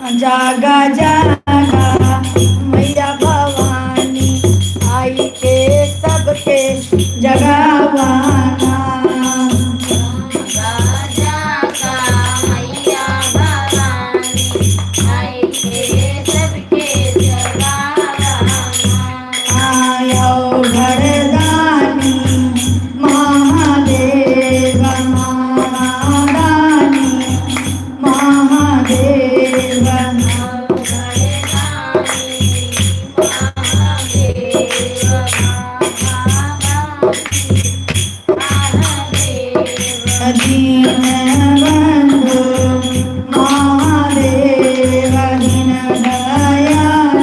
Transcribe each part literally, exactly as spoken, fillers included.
जागा जागा मैया भवानी, आई के सबके जगावाना। जागा जागा मैया भवानी, आई के सबके जगावाना। आयो घरदानी महादेव महादानी महादेव। दीनबंधु महादेव, दीनदयाल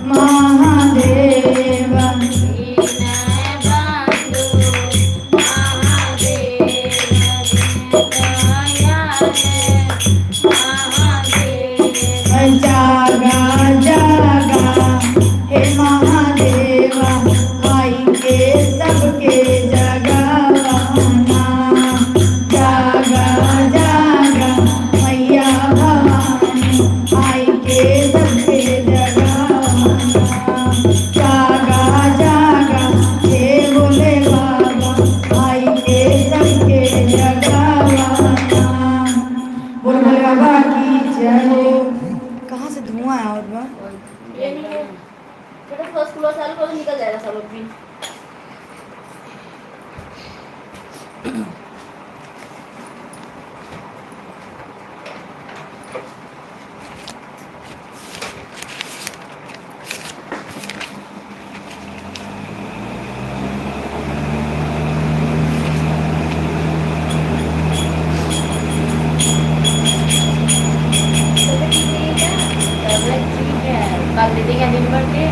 महादेव। जागा जागा हे महादेवा, आई के सबके जगावाना। जागा जागा मैया भवानी, आई के सबके जगावाना। जागा जागा हे भोले बाबा, आई के सबके जगावाना। बोल भोले बाबा की जय हो। कहाँ से धुआं आवत बा? ये नहीं है। बेटा, थोड़ा स्कूल चालू करो, निकल जाएगा सब लोग भी। तबीयत ठीक है, कल दीदी का दिन भर के,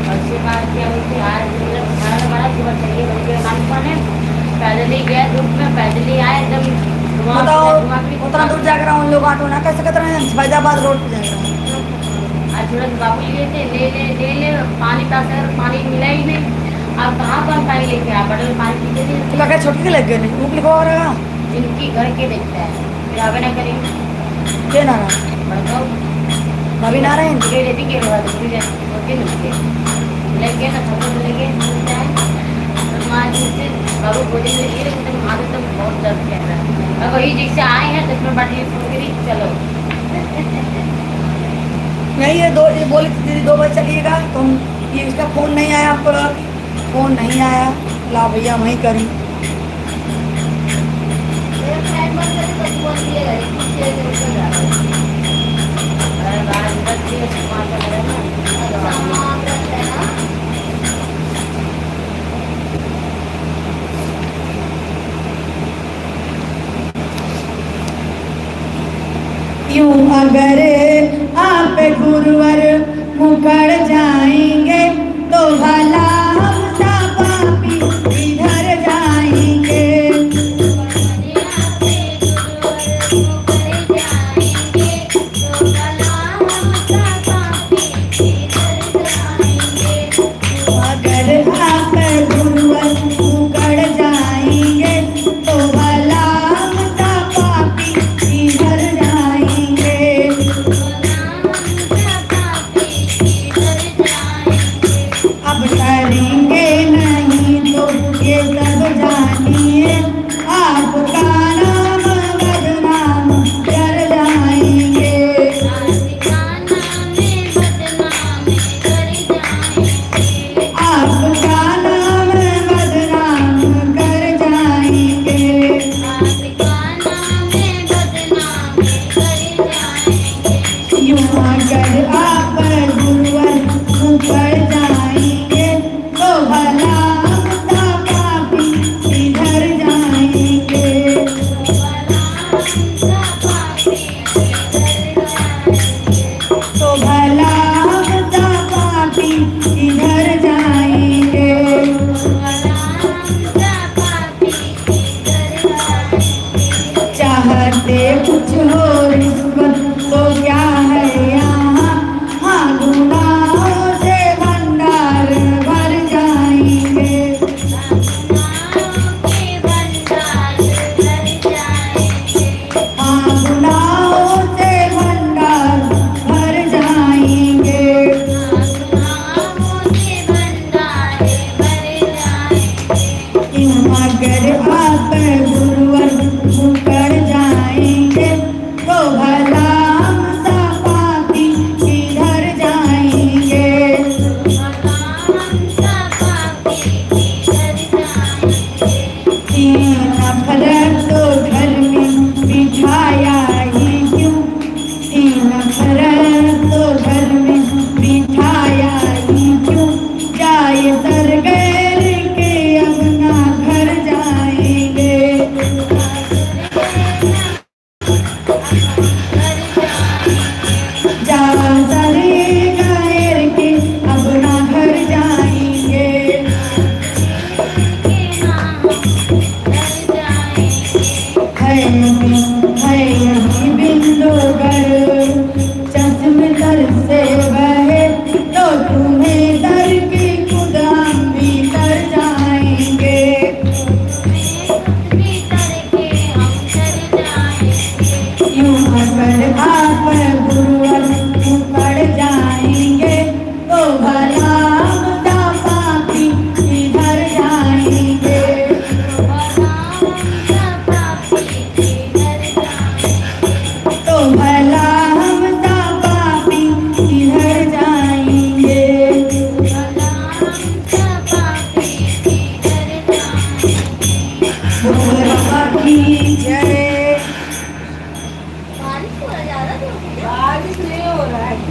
और उसके बाद क्या बोलते हैं, आज मतलब खाना वाना सुबह चलिए, बोल के काम पर है, पैदल ही गया धूप में, पैदल ही आए, एकदम धुआं, बताओ, धुआं भी उतना दूर जाकर उन लोग ऑटो ना कर सकत रहे, फैजाबाद रोड पे जाकर। आज सूरज बाबू जी गए थे, ले ले, ले ले, पानी का सर, पानी मिला ही नहीं। अब कहाँ पर पानी लेके आ, बटल पानी पीते थे। तो लगा छोटकी लग गए, वो लिखवा रहा। इनकी घर के देखता है, फिर आवे ना करेंगे। के ना रहा? बड़काऊ। भाभी ना रहे? ले ले भी के रहा, फिर होते नहीं थे। लग गया ना, खबर लग गया, मिलता है। तो माँ जी से बाबू भोजन में ये एकदम हाथ एकदम बहुत दर्द कर रहा है। अब वही जैसे आए हैं, तो इसमें बाटी फोड़ के दी, चलो। नहीं, ये दो, ये बोली थी, "दीदी, दो बजे चलिएगा," तो हम, ये इसका फोन नहीं आया आपको, फोन नहीं आया, ला भैया, वहीं करी। यूं अगर आप गुरुवर मुकर जाएंगे, तो भला हम सा पापी किधर जाएंगे। अगर आप गुरुवर मुकर जाएंगे, तो भला हम सा पापी किधर जाएंगे। अब करेंगे नहीं तो ये सब जानिए, आपका नाम बदनाम कर जाएंगे। आपका नाम बदनाम कर जाएंगे। यूं अगर आप गुरुवर मुकर जाएंगे, तो भला हम सा पापी किधर जाएंगे। तो भला हम सा पापी किधर जाएंगे। चाहते कुछ हो रिश्वत तो क्या है यहाँ, हाँ, गुनाहों से बंद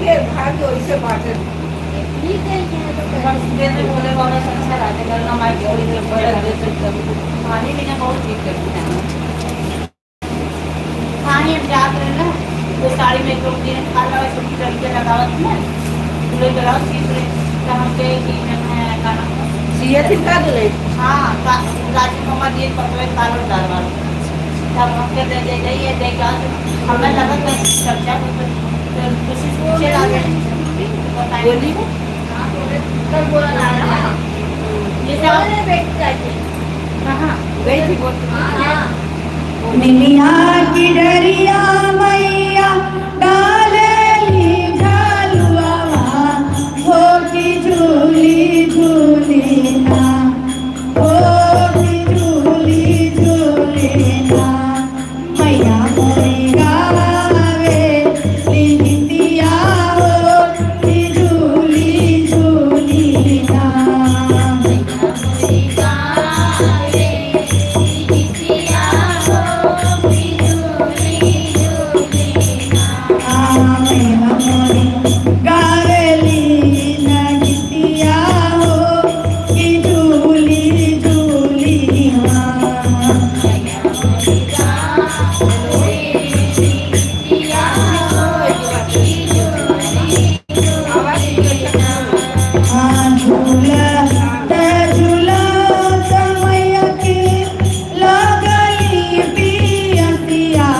के भाग के वैसे बाटे। ठीक है, ये तो बस जैसे भोले बाबा से अच्छा रहते, गंगा माई के वैसे बड़े जैसे पानी भी ना बहुत ठीक करते हैं। हाँ, ये जात रहे ना, तो साड़ी में एक लोग दिन खा लगा, छुट्टी करके लगावत ना, पूरे ब्लाउज सीख रहे, तो हम कहे कि जो है, का नाम है? सिया थिन का दुलही? हाँ, का, राजू मामा जी पकड़े कालो डाल वाला। तब हमके दे दे, दे, ये दे, का, हमें लगा था कि चर्चा हो, तो, तो कुछ पूछे लागे, बताइए। बोली। हाँ, बोले, कल बोला ना, ना। ये सब बोले, बेटी जाके। हाँ, हाँ, गई थी बोल। हाँ, हाँ। निमिया की डरिया मैया डालेली झलुआवा, हो की झूली झूली ना, हो की झूली झूली ना। मैया मोरी गावेली गीतिया हो, की झूली झूली ना। हाँ, झूलत झूलत मैया के लगली पियसिया,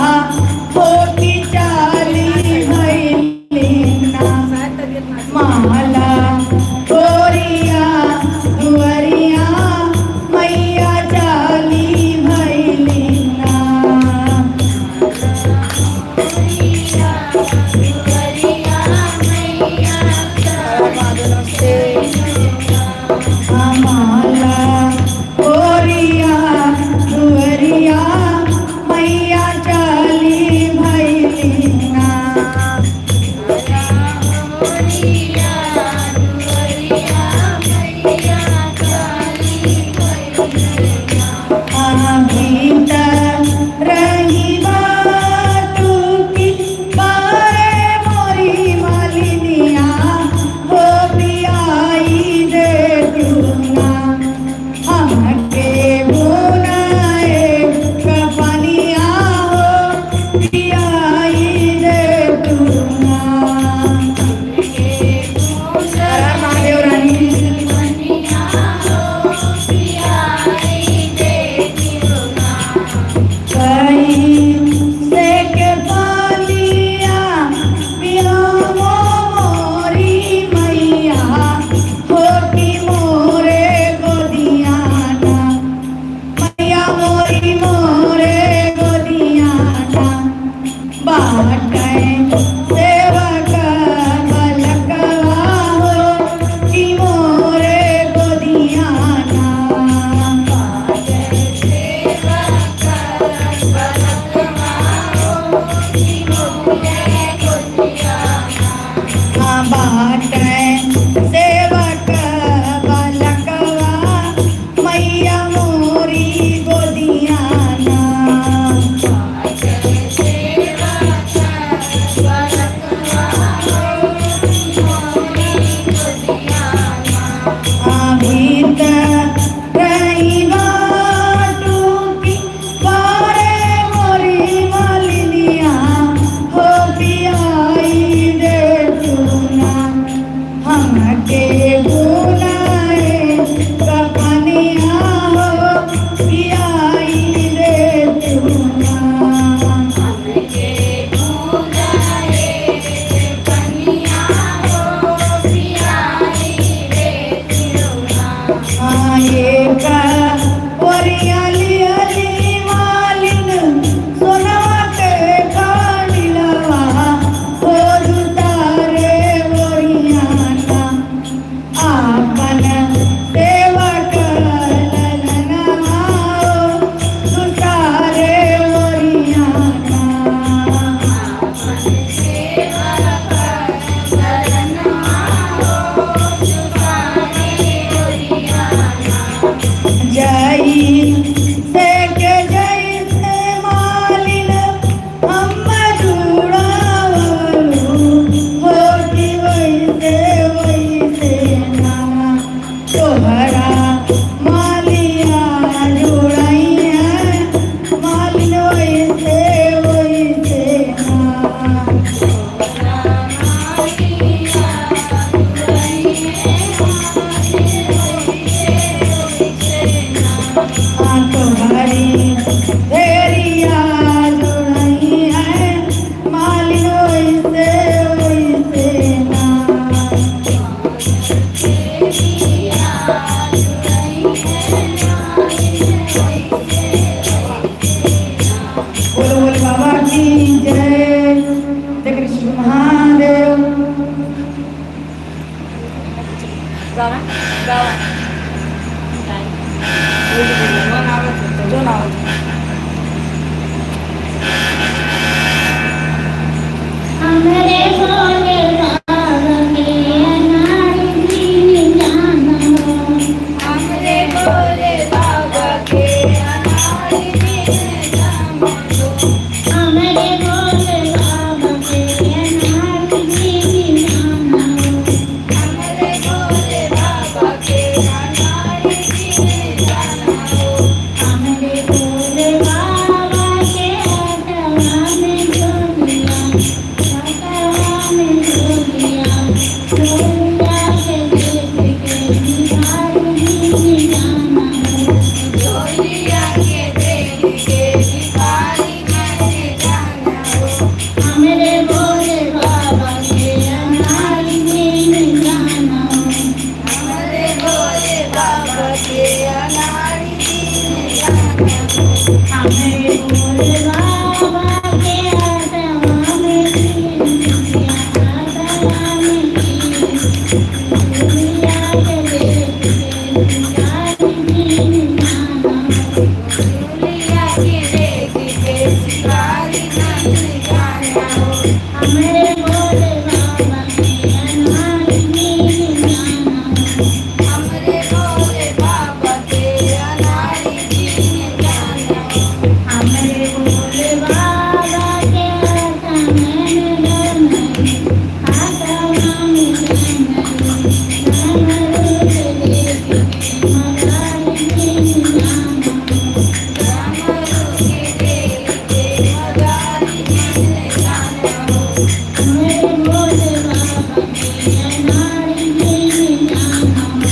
होके चाली भइली ना। माला ओरिया दुअरिया मैया चाली भइली ना। हमारा ओरिया दुअरिया मैया चाली भइली ना। अभी त रही बातू की बारे मोरी मालिनिया, हो पियाई दे तू ना। हमके बुनाए कफनिया हो, पियाई दे तू ना। जो ना हो। हमरे भोले बाबा के अनाड़ी दिन जाना हो। हमरे भोले बाबा के अनाड़ी दिन जाना हो। हमरे भोले बाबा के अनाड़ी दिन जाना हो। हमरे भोले बाबा के अनाड़ी दिन जाना हो। हमरे भोले बाबा के हाथवा में झोलिया, हाथवा में झोलिया, झोलिया के देख के भिखारी दिन जाना हो। झोलिया के देख के भिखारी दिन जाना हो। हमरे भोले बाबा के अनाड़ी दिन जाना हो। हमरे भोले बाबा के अनाड़ी दिन जाना हो। हमरे भोले बाबा के हाथवा में झोलिया, हाथवा में झोलिया के देख के भिखारी दिन जाना हो। झोलिया के देख के भिखारी दिन जाना हो। हमरे भोले बाबा के अनाड़ी दिन जाना हो। हमरे भोले बाबा के अनाड़ी दिन जाना हो। हमरे भोले बाबा के हाथवा में झोलिया, हाथवा में झोलिया, डमरू के देख के भिखारी दिन जाना हो। डमरू के देख के भिखारी दिन जाना हो। हमरे भोले बाबा के अनाड़ी दिन जाना हो।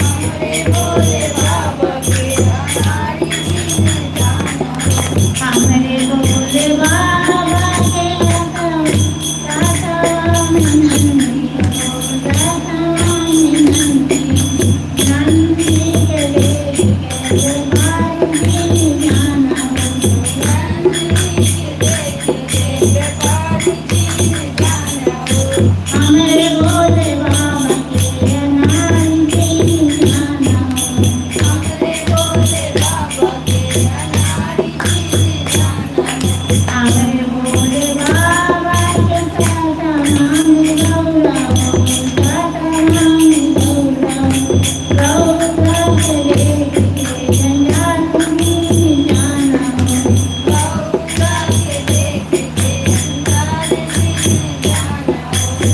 हमरे भोले बाबा के अनाड़ी दिन जाना हो। हमरे भोले बाबा के हाथवा, हाथवा में नंदी हो, हाथवा में नंदी, नंदी के देख के भिखारी दिन जाना हो। नंदी के देख के भिखारी दिन जाना हो। हमरे भोले बाबा के अनाड़ी दिन जाना हो। हमरे भोले बाबा के अनाड़ी दिन जाना हो। हमरे भोले बाबा के साथ नाम गौरा हो, साथ नाम गौरा हो। गौरा के देख के जंजाल दिन जाना हो। गौरा के देख के जंजाल दिन जाना हो।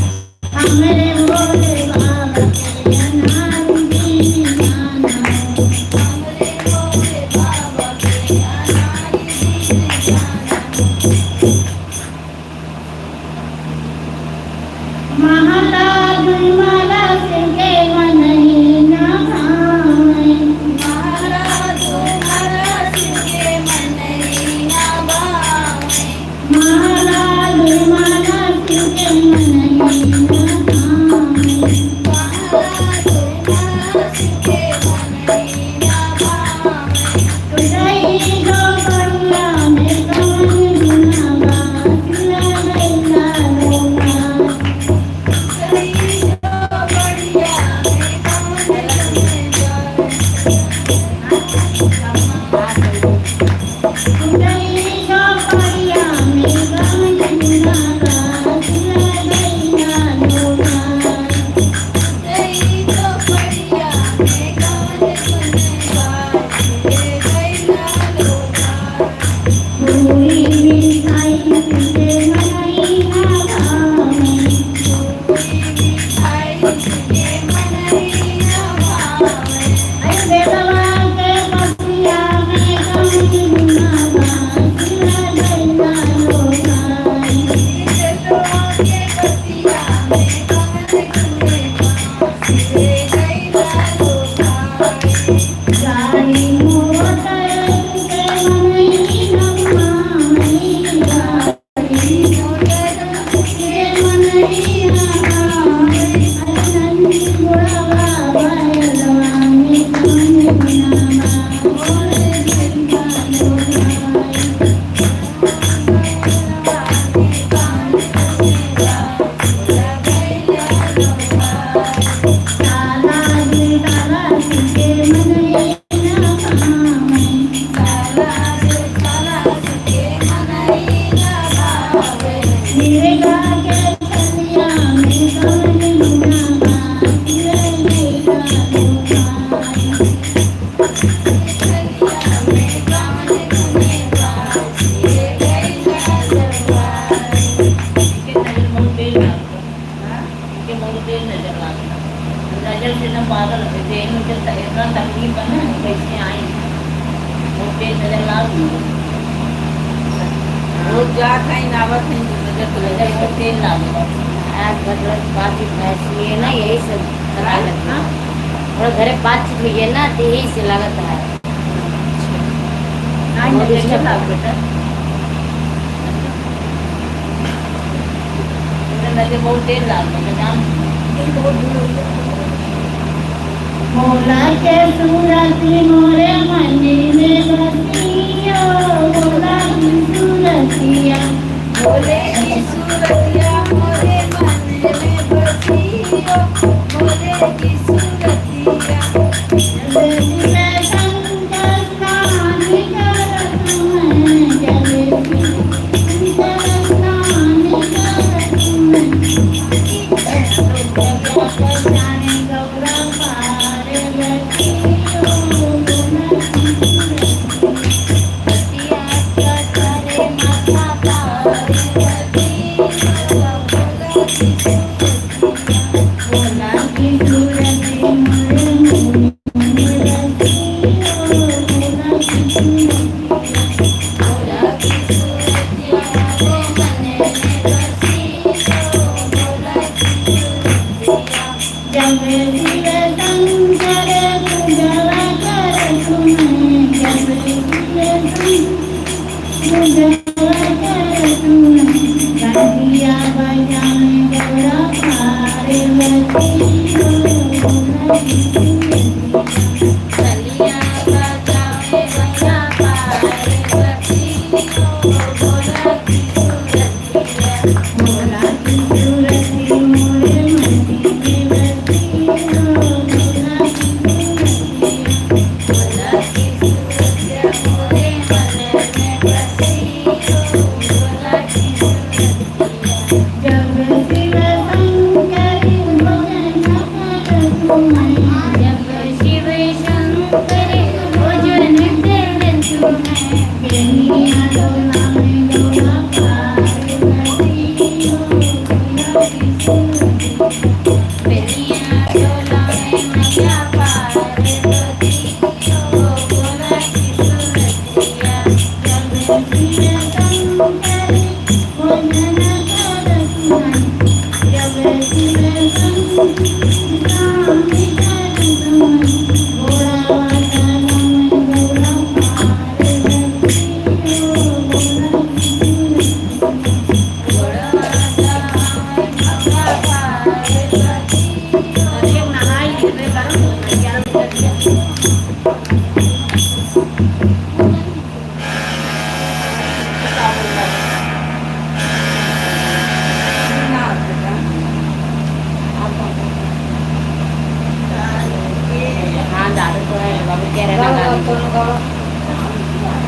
हमरे भोले बाबा के अनाड़ी दिन जाना हो। हमरे भोले बाबा के अनाड़ी दिन जाना हो। महला दुई महला शिव के मनई ना भावै। महला दुई महला शिव के मनई ना भावै। महला दुई महला शिव के मनई ना भावै। महला दुई महला शिव के मनई ना भावै। नजर लागल। नजर से ना पागल हो गए, देह में जब तक इतना तकलीफ है ना, कैसे आई? वो तेज नजर लागल। रोज जात है, आवत है, नजर तो नजर लगे। बहुत तेज लागल। आज मतलब बातचीत भैंस में है ना, यही सब लागत ना। और घरे बातचीत हुई है ना, तो यही से लागत है। अच्छा। आज नजर लागल बेटा। लगे बहुत देर लाग गए, जान। भोला के सूरत मोरे मन में बसियो, भोला की सूरतिया। भोले की सूरतिया मोरे मन में बसियो, भोले की सूरतिया।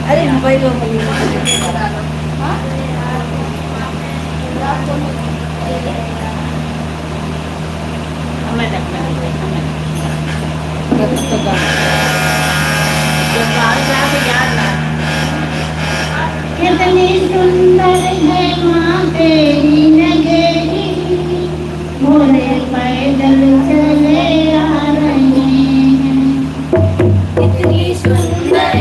अरे मोबाइल कितनी सुंदर है माँ तेरी नगरी, भोले पैदल चले आ रहे हैं। कितनी सुंदर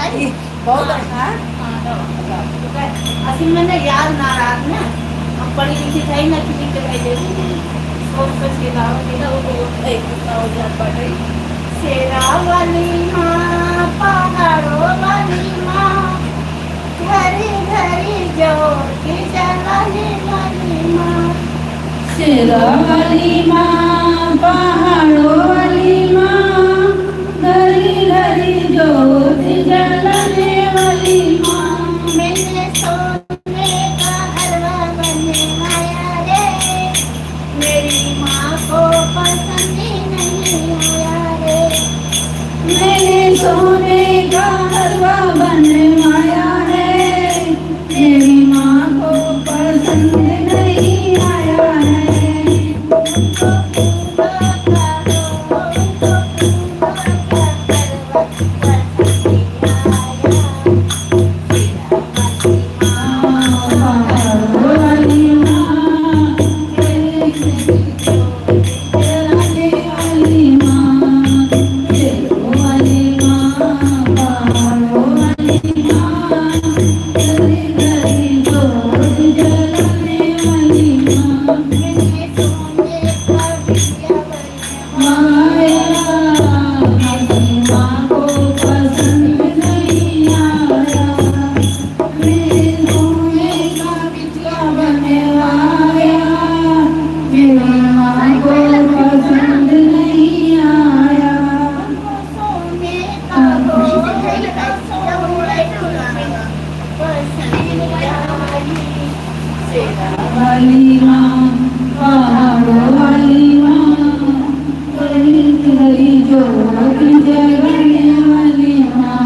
बहुत, हाँ? हाँ, तो असल में ना याद ना रात में, हम पढ़ी लिखी थे ना, किसी के भाई दे दीजिए। सोच सोच के गाँव के ना, वो बहुत है, कितना हो जात बाटे। शेरा वाली माँ, पहाड़ों वाली माँ, घरी घरी ज्योति जलाने वाली माँ। शेरा वाली माँ, पहाड़ों वाली माँ, घरी घरी ज्योति जलाने वाली माँ। मैंने सोने का हलवा बनवाया रे, मेरी माँ को पसंद नहीं आया रे। मैंने सोने का हलवा बनवाया है, मेरी माँ को पसंद नहीं आया है। शेरा वाली माँ, पहाड़ों वाली माँ, घरी घरी ज्योति जलाने वाली माँ।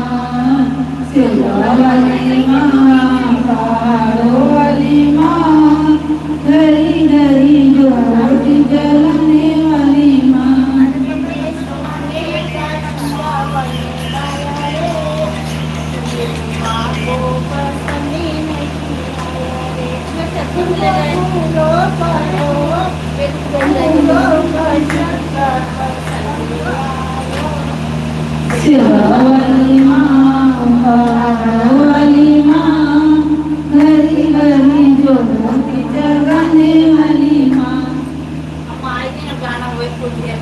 शेरा वाली माँ, पहाड़ों वाली माँ, घरी घरी ज्योति जलाने वाली माँ। शेरा वाली माँ, पहाड़ों वाली माँ, घरी घरी ज्योति जगाने वाली माँ। हम आए थे ना, गाना हुए कुल ढेर,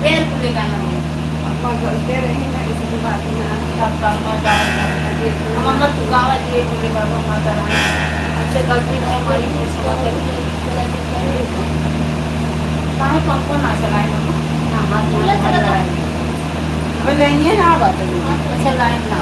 ढेर कुल गाना हुए। अम्मा गलते रही ना, इसकी बात ना। सब गाना गावा, हम अम्मा तू गावा दिए बोले बाबा माता रानी। हमसे गलती नहीं हमारी, कुछ ना करी। काहे पंखो ना चलाए हम? ना, हाथ ना चलाए। अबे लाइन ये ना बात है। अच्छा, लाइन ना।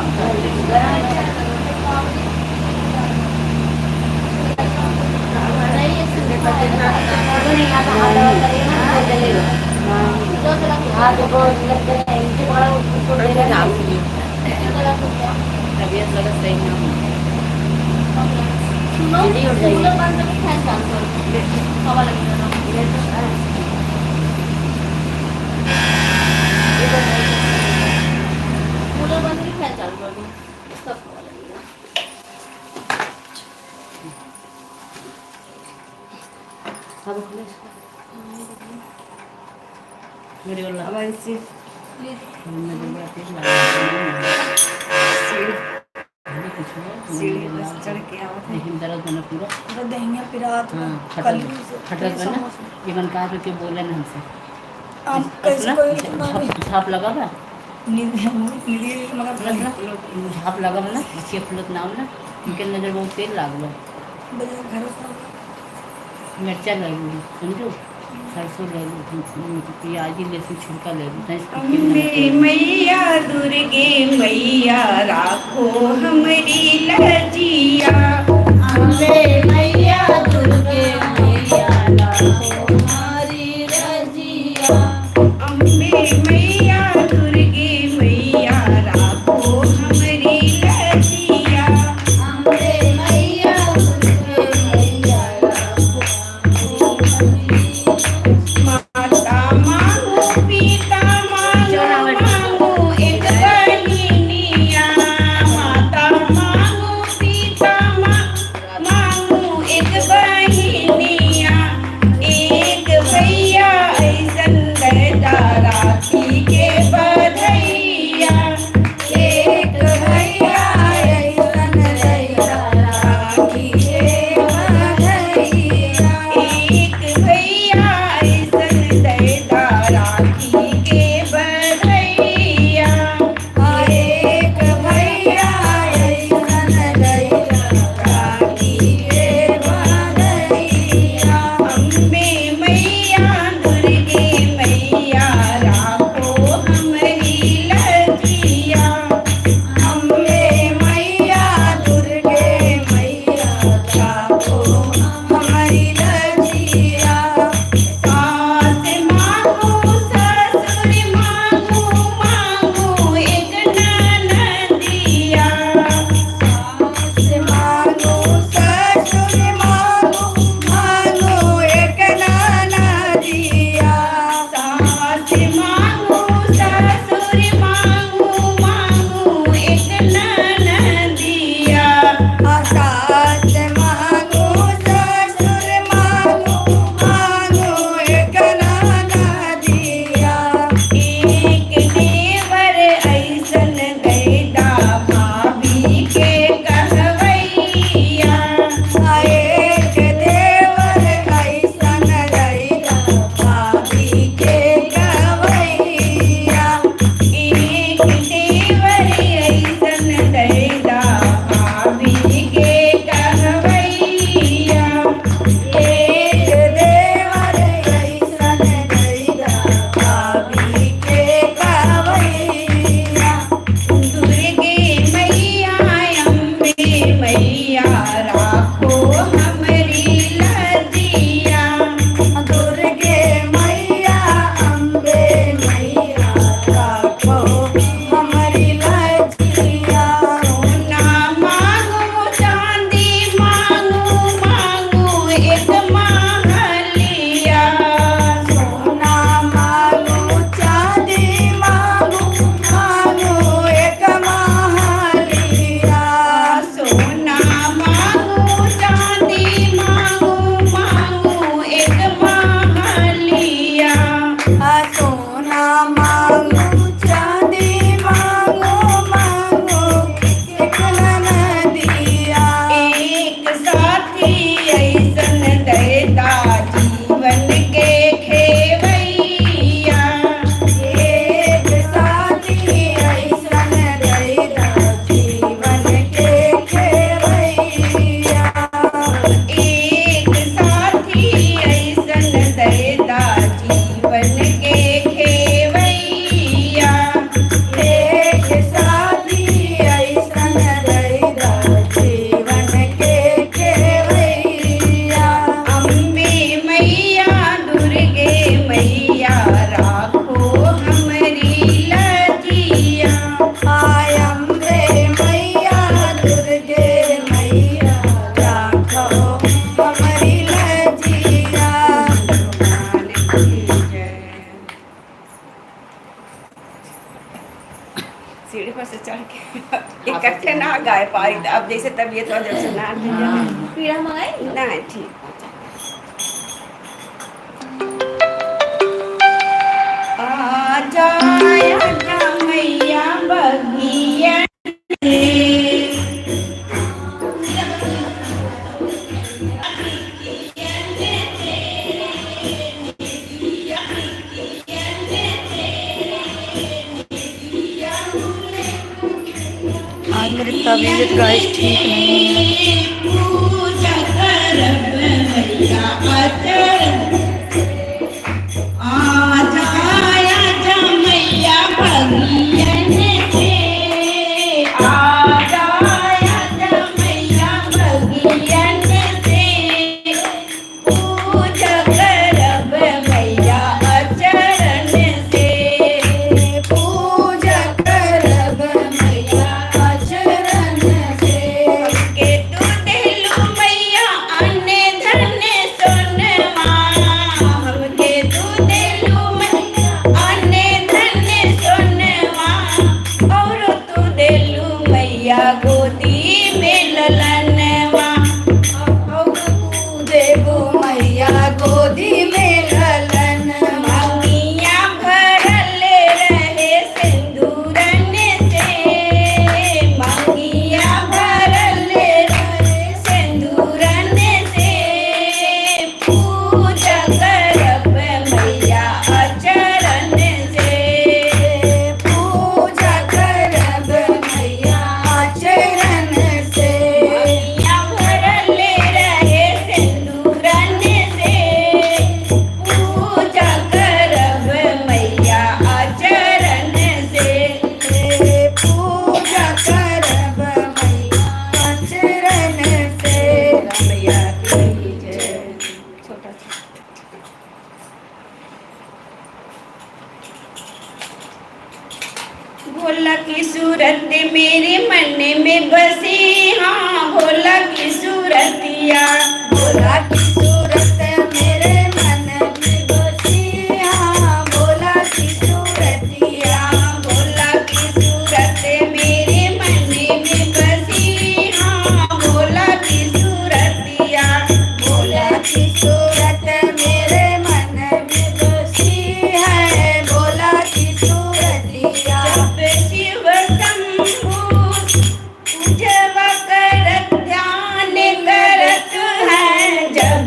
तबियत लगा सही ना हो। सुनो, सीढ़ी उठ जाएगी। सुनो, बंद करके फैन चालू करो। हवा लगेगा ना। कूलर बंद करके फैन चालू कर दो। तब हवा लगेगा। अब खुले इसको। मेरे वाला। अब ऐसे। हमने तो बड़ा तेज लगा। सीढ़ी। अरे कुछ नहीं, सीढ़ी बस चढ़ के आवत है। लेकिन दर्द होना पूरा। पूरा दहिया पिरात बा। हाँ, फटल, कल से फटल बा ना। समोसा। ये मन का तो क्यों बोले ना हमसे। आप कैसे अपना कोई झाप, झाप लगा बा? नींद, नींद मगर मतलब ना, झाप लगा बा ना, आँखिया खुलत ना हो ना, उनके नजर बहुत तेज लागल बा। बढ़िया घर पर। मिर्चा ले लू, समझो, सरसों ले लू, प्याज, लहसुन छिलका ले लू, नहीं तो अम्बे मैया दुर्गे मैया राखो हमरी लजिया। अम्बे मैया दुर्गे मैया राखो हमारी लजिया। अम्बे मैया दुर्गे मैया राखो हमरी लजिया। अम्बे मैया दुर्गे मैया राखो। माता मांगू, पिता मांगू, मांगू एक बहिनिया। माता मांगू, पिता मा-, मांगू सीढ़ी पर से चढ़ के इकट्ठे ना गाए पाई, तो अब जैसे तबीयत हो, जब से ना हाँ। पीड़ा मंगाई? नहीं, ठीक। आजा, आजा मैया बगिया। आज मेरी तबीयत, guys, ठीक नहीं है। आजा, आजा मैया बगियन से, आजा, आजा मैया बगियन से, पूजा करब मैया अचरन से, पूजा करब मैया अचरन से। हमके तू देलू मैया अन्न धन सोनवा, हमके तू देलू मैया अन्न धन सोनवा, और तू देलू मैया गोदी में ललनवा, और तू देबू मैया गोदी में ललनवा। मंगिया भरल रहे सिंदूरन से, मंगिया भरल रहे सिंदूरन से, पूजा करब मैया अचरन से, पूजा करब मैया अचरन से। मंगिया भरल रहे सिंदूरन से, पूजा करब मैया अचरन से, पूजा करब मैया अचरन से। मैया की जय। छोटा सा। भोला की सूरत मेरे मन में बसी, हाँ, भोला की सूरतिया। भोला की सूरत मेरे मन में बसी, हाँ, भोला की सूरतिया। भोला की सूरत मेरे मन में बसी, हाँ, भोला की सूरतिया। भोला की सूरत मेरे मन में बसी है, भोला की सूरतिया। जब शिव शंभू पूजवा करत ध्यान करत हैं, जब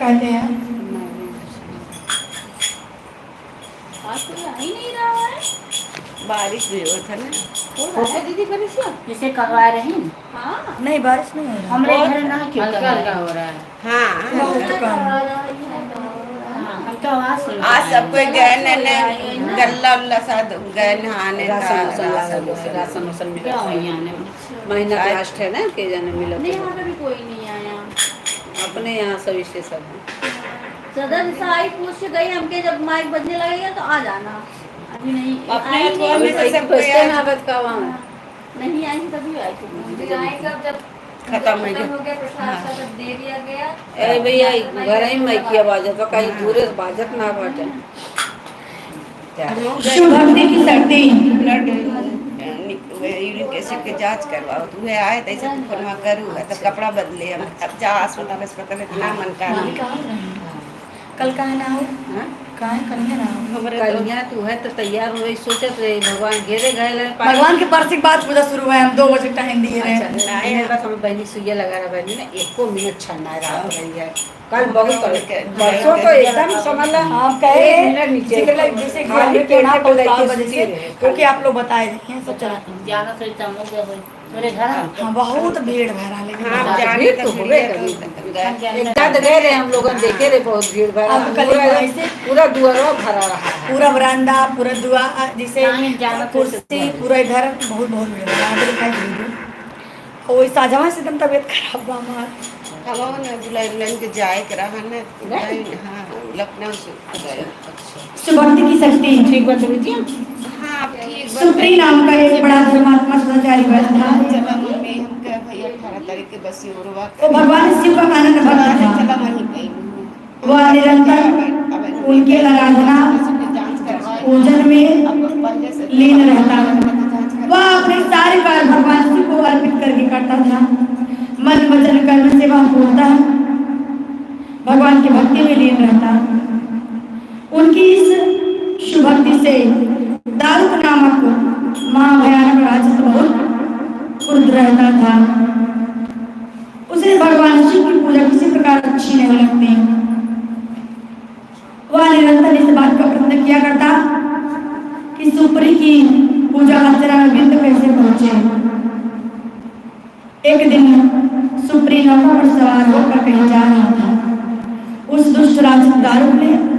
कहते हैं। आज तो आ ही नहीं रहा है। बारिश भी होत है ना। हो रहा है दीदी बारिश? जैसे करवा रही। हाँ। नहीं, बारिश नहीं हो रहा। हमरे घर ना क्यों हल्का करवा हल्का रहे? हो रहा है। हाँ। बहुत कम। हाँ, हम तो आवाज सुन आज रहे सब हैं। कोई गए ने, ने गल्ला उल्ला साथ गए नहाने राशन का, उसन राशन लावे, उसन। राशन उसन मिलत क्या है। हुई यहाँ ने? महीना के आज लास्ट है ना, के जाने मिलत नहीं, है। यहाँ पे भी कोई नहीं आया। अपने यहाँ सभी से सब। सदा जैसा आई पूछ के गई, हमके जब माइक बजने लगेगा तो आ जाना। अभी नहीं, अपने आई हाथों नहीं। में से वैसे सब कोई question आज आवत का वहाँ। नहीं आई तभी आई थी। मुझे आए कब, जब खत्म हो गया। खत्म हो गया प्रसाद हाँ। का, तब दे दिया गया। ए भैया, घर ही में की आवाज है, तो कहीं हाँ। दूर से बाजत ना बाटे। शुभ भक्ति की शक्ति। Blood, अ, नि-, वे uric acid के जांच करवाओ, तो वे आए, तो ऐसे फोनवा करू, तो कपड़ा बदले, हम अब जा अस्पताल, अस्पताल इतना मन का मन का। कल कहाँ ना हो? हाँ? कहाँ है? कल ना हो? हमरे तो कलिया तू है तो तैयार हो रही, सोचत रही, भगवान घेरे गए ले, पानी भगवान के परसी के बाद पूजा शुरू है, हम दो बजे टाइम दिए रहे। अच्छा, नहीं, बस हम बहनी सुइया लगा रहा, बहनी ना एको मिनट छड़ना है, रात रही है। कल बहुत कर, बरसों तो एकदम समझ ला, आप कहे एक मिनट नीचे। जिसके लग-, जिसे खाली खाली पेट पेट ना पे पहुंचाओ लेके बजे से, सुती रहे। क्योंकि आप लोग बताए रहे हैं, सब चला। जाना तो इतना हो गया हो, मेरे घर आ। हाँ, बहुत भीड़ भरा लेकिन हाँ, बहुत जाने भीड़ तो तो होबे भीड़ करी। तो हम जाने एक दाद गए रहे हम लोगन, देखे रहे बहुत भीड़ भरा, अब कल पूरा, ऐसे पूरा दुआरवा भरा रहा है। पूरा बरामदा, पूरा दुआ, जैसे नहीं, जाना तो कुर्सी, सब पूरा इधर बहुत, बहुत भीड़ भरा, आगे दिखाई दे दो। ओइ साझवा से एकदम तबीयत खराब बा हमार। हम ना बुलाई बुलाई के जाए के रहा ना, नहीं? नहीं, हाँ, लखनऊ से। अच्छा, अच्छा। शुभ भक्ति की शक्ति। ठीक बात है जी। हाँ, ठीक बात सुप्री है। नाम का एक बड़ा धर्मात्मा सदाचारी बैद था। चला मम्मी, हम कहे भैया अठारह तारीख के बस ये उड़वा वो भगवान शिव का आनंद भक्त था। चला वहीं पे। वह निरंतर उनके आराधना पूजन में लीन रहता। वह अपने सारे कार्य भगवान शिव को अर्पित करके करता था। मन वचन कर्म से वह पूर्णतः भगवान की भक्ति में लीन रहता। उनकी इस शुभ भक्ति से दारुक नामक महाभयानक राक्षस बहुत क्रुद्ध रहता था। उसे भगवान शिव की पूजा किसी प्रकार अच्छी नहीं लगती। वह निरंतर इस बात का प्रयत्न किया करता कि सुप्री की पूजा अर्चना में विघ्न कैसे पहुंचे। एक दिन सुप्री नौका पर सवार होकर कहीं जा रहा था। उस दुष्ट राक्षस दारुक ने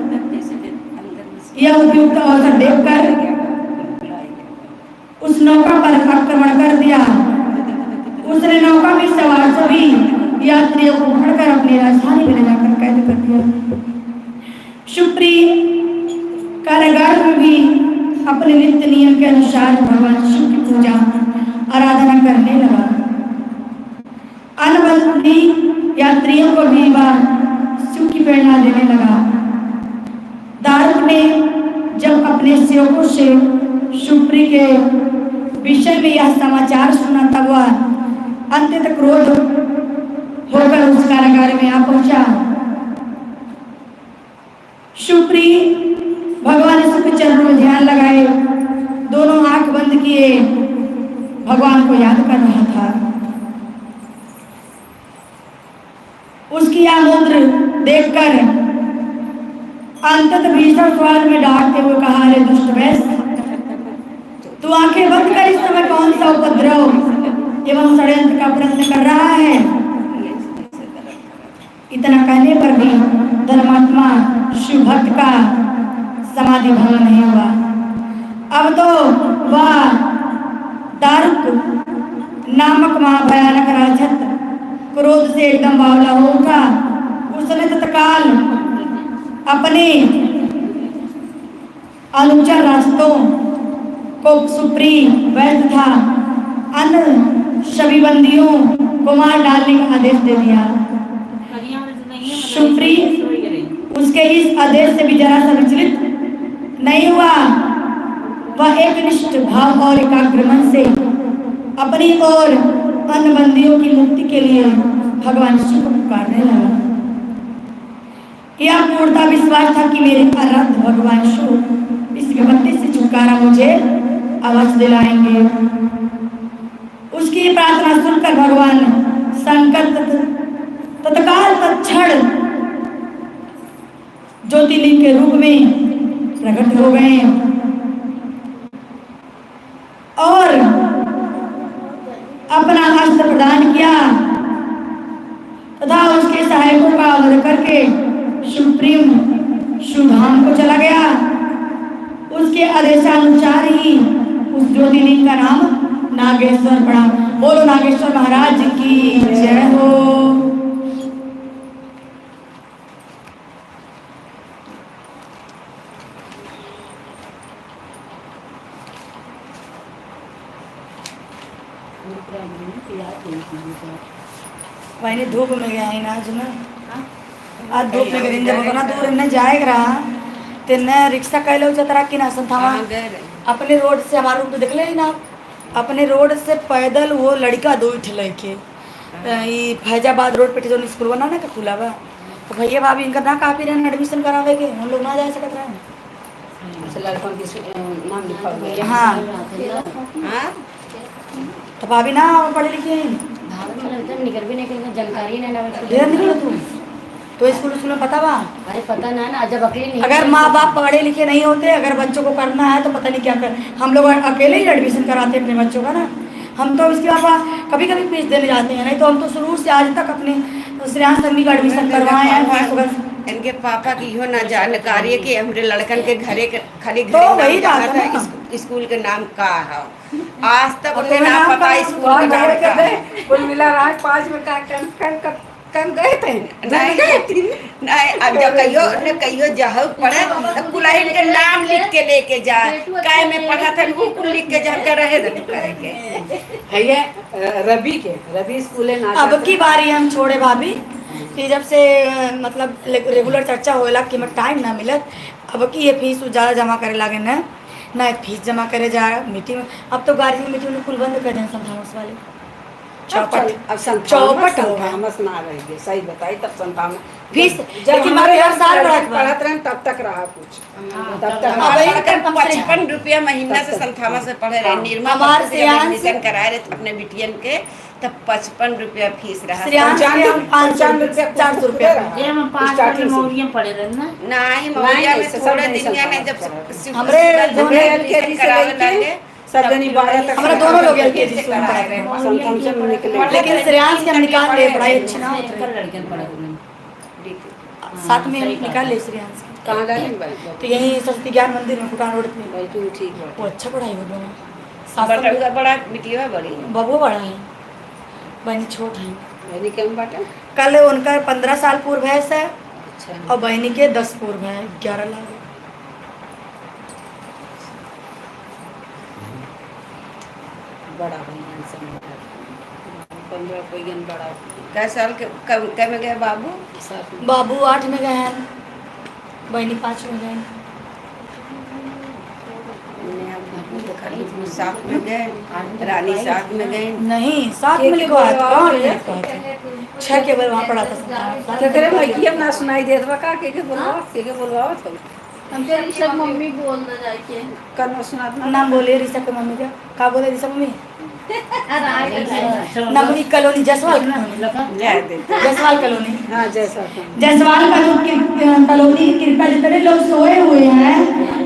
यह उपयुक्त अवसर देखकर उस नौका पर आक्रमण कर दिया। उसने नौका में सवार सभी यात्रियों को पकड़कर अपनी राजधानी में ले जाकर कैद कर दिया। सुप्री कारागार में भी अपने नित्य नियम के अनुसार भगवान शिव की पूजा आराधना करने लगा। अन्य बंदी यात्रियों को भी वह शिव की प्रेरणा देने लगा। दारुक ने जब अपने सेवकों से सुप्री के विषय में यह समाचार सुना, तब वह अत्यंत क्रोध होकर उस कारागार में आ पहुंचा। सुप्री भगवान शिव के चरणों में ध्यान लगाए, दोनों आंख बंद किए भगवान को याद कर रहा था। उसकी यह मुद्र देखकर अंतत भीषण स्वर में डांटते हुए कहा, "अरे दुष्ट वैश्य, तू आंखें बंद कर, इस समय कौन सा उपद्रव एवं षड्यंत्र का प्रयत्न कर रहा है?" इतना कहने पर भी धर्मात्मा शिव भक्त का समाधि भंग नहीं हुआ। अब तो वह दारुक नामक महाभयानक राक्षस क्रोध से एकदम बावला हो उठा। उसने तत्काल अपने अनुचर राक्षसों को सुप्री वैद्य तथा अन्य सभी बंदियों को मार डालने का आदेश दे दिया। सुप्री उसके इस आदेश से भी जरा सा विचलित नहीं हुआ। वह एकनिष्ठ भाव और एकाग्र मन से अपनी और अन्य बंदियों की मुक्ति के लिए भगवान शिव को पुकारने लगा। यह पूर्णतः विश्वास था कि मेरे आराध्य भगवान शिव इस विपत्ति से छुटकारा मुझे अवश्य दिलाएंगे। उसकी प्रार्थना सुनकर भगवान शंकर तत्-, तत्काल तत्क्षण ज्योतिर्लिंग के रूप में प्रकट हो गए और अपना हस्त प्रदान किया तथा उसके सहायकों का वध करके सुप्रीम शिवधाम को चला गया। उसके आदेशानुसार ही उस ज्योतिर्लिंग का नाम नागेश्वर पड़ा। बोलो नागेश्वर महाराज की जय हो। वही धूप में गया है ना आज ना। आज धूप में गए, जब उतना दूर इन्हें जाए रहा, तो इन्हें रिक्शा कैले उचत रहा कि ना संथावा। हाँ, गए रहे। अपने रोड से हमारे रूम तो देख ले ही ना, अपने रोड से पैदल वो लड़का दो ठे लेके, अ, ई फैजाबाद रोड पे जो स्कूल बना ना, का खुला बा, तो भैया भाभी इनका ना काफी रहन एडमिशन करावे के, हम लोग ना जा सकत रहन। अच्छा, लड़कन के स्कू-, अ, नाम लिखा हुआ है। हाँ। हाँ? तो भाभी ना पढ़े लिखे हैं। भाभी मतलब एकदम निकर भी नहीं, कहीं जानकारी नहीं ना, बस ढेर निकलो तू। तो स्कूल, स्कूल में पता बा? अरे पता ना ना, जब अकेले नहीं अगर माँ बाप पढ़े लिखे नहीं होते, अगर बच्चों को करना है तो पता नहीं क्या कर, हम लोग अकेले ही एडमिशन कराते अपने बच्चों का ना। हम तो इसके अलावा कभी कभी फीस देने जाते हैं, नहीं तो हम तो शुरू से आज तक अपने श्रेयांश सर का एडमिशन करवाए हैं। इनके पापा की इहो ना जानकारी है कि हमरे लड़कन के घरे के खाली तो घरे नाम वही बात जाना है था, ना। स्कू-, स्कूल के नाम का है। आज तक और उन्हें तुम्हें ना नाम पता का स्कूल का नाम का है। कुल मिला रहा है पाँच में का कम, कम, कम, कम गए थे। नहीं, नहीं, अब जब कहियो, न कहियो जहू पढ़े, तब कुलाइन के नाम लिख के लेके जा। काय में पढ़ा था, वो कुल लिख के जा, हमका रहे दे तू करे के। है ये, अ, रवि के, रवि स्कूले ना अब जाते। की बारी हम छोड़े भाभी, कि जब से, अ, मतलब, ले-, रेगुलर चर्चा होएला कि हमें टाइम ना मिलत, अब की ये फीस ज्यादा जमा करे लागे न, ना एक फीस जमा करे जा मीटिंग में। अब तो गार्जियन मीटिंग में कुल बंद कर दें संत थॉमस वाले। अब चौपट। चल, अब संत चौपट थॉमस, हो गया। संत थॉमस ना रह गए, सही बताई तब संत थॉमस। फीस, जब लेकिन हमारे बाकी हर साल लड़के बढ़त बा। पढ़त रहन तब तक रहा कुछ। हाँ, तब तब तक हमारे हमारे लड़कन कम से पचपन रुपया महीना तब से तक। संत थॉमस से पढ़े रहे। हाँ। निर्मा हमारे बबू से जब श्रेयांश एडमिशन कराए रहे अपने बिटियन के, तब पचपन रुपया फीस रहा। श्रेयांश के हम पचानवे, पाँच सौ पचानवे रुपया, चार सौ रुपया। रहा। ये हम पाँच स्टार्टिंग से। मौरिया पढ़े रहे ना। नहीं, नहीं, मौरिया में सब थोड़े नहीं दिन संत गया, नहीं, जब थॉमस से। हमरे शिव दोनों एलकेजी से करावे लेके लगे, सब जनी बारह तक हमरा दोनों लोग एलकेजी से पढ़ाए रहे। संत थॉमस में निकले। लेकिन श्रेयांश के हम निकाल ले, पढ़ाई अच्छी ना होती। कर लड़कियां पढ़े हुए। साथ में हम निकाल ले श्रेयांश के। कहाँ डालें भाई? तो यहीं सरस्वती ज्ञान मंदिर में, भूटान रोड पे। भाई, तू ठीक बात। वो अच्छा पढ़ाई हो दोनों। सास बड़ा, बड़ा बिटिया बड़ी। बबुआ बड़ा है, बहनी छोट है। बहनी के हम बाटे? कल उनका पन्द्रह साल पूर भैंस है। अच्छा। और बहनी के दस पूर भैंस, ग्यारह लाख। बड़ा भैया से बड़ा। पन्द्रह कोई गन बड़ा। कै साल के, कै, कै में गए बाबू? सात में। बाबू आठ में गए हैं, बहनी पाँच में गए। सात में गए, रानी सात में गए। नहीं, सात में लिखवा है, कौन लिखवा है? छह के बल वहाँ पढ़ा था। केकरे माइकिया में ना सुनाई देत बा का? के के बोलवा, के के बोलवा तो। हमके ऋषभ मम्मी बोल ना जाए के। कनो सुनात ना। नाम बोले ऋषभ के मम्मी का। का बोले ऋषभ मम्मी? नाम ई कॉलोनी जसवाल कॉलोनी। जाए दे। जसवाल कॉलोनी। हाँ, जसवाल कॉलोनी। जसवाल कॉलोनी की, कॉलोनी की कृपा, जितने लोग सोए हुए हैं,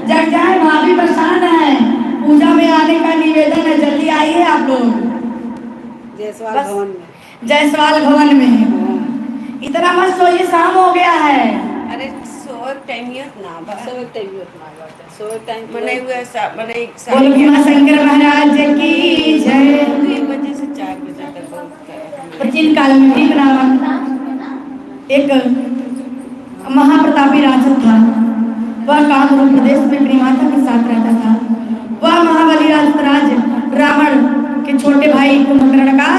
जग जाए, भाभी परेशान है, पूजा में आने का निवेदन है, जल्दी आइए आप लोग। जयसवाल बस। भवन में। जयसवाल भवन में। हाँ। इतना मत सोइए, शाम हो गया है। अरे, सोए टाइम ही ना बा। सोए टाइम ही ना बा। सोए टाइम मने हुआ सा-, मने एक बोलो भीमा शंकर महाराज की जय। दो बजे से चार बजे तक बहुत करते हैं। प्राचीन काल में भीम नामक एक महाप्रतापी राजा था। वह कामरूप प्रदेश में अपनी माता के साथ रहता था। वह महाबली राक्षस रावण के छोटे भाई कुंभकर्ण का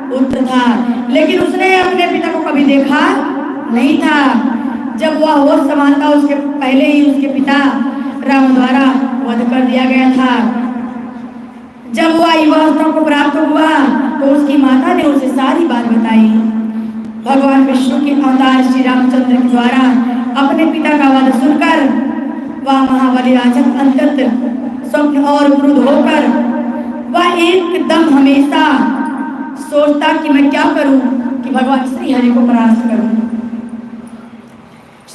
पुत्र था, लेकिन उसने अपने पिता को कभी देखा नहीं था। जब वह होश संभालता, उसके पहले ही उसके पिता रावण द्वारा वध कर दिया गया था। जब वह युवावस्था को प्राप्त हुआ, तो उसकी माता ने उसे सारी बात बताई। भगवान विष्णु के अवतार श्री रामचंद्र के द्वारा अपने पिता का वध सुनकर वह महाबली राक्षस अत्यंत स्वप्न और क्रुद्ध होकर वह एकदम हमेशा सोचता कि मैं क्या करूं कि भगवान श्री हरि को परास्त करूं।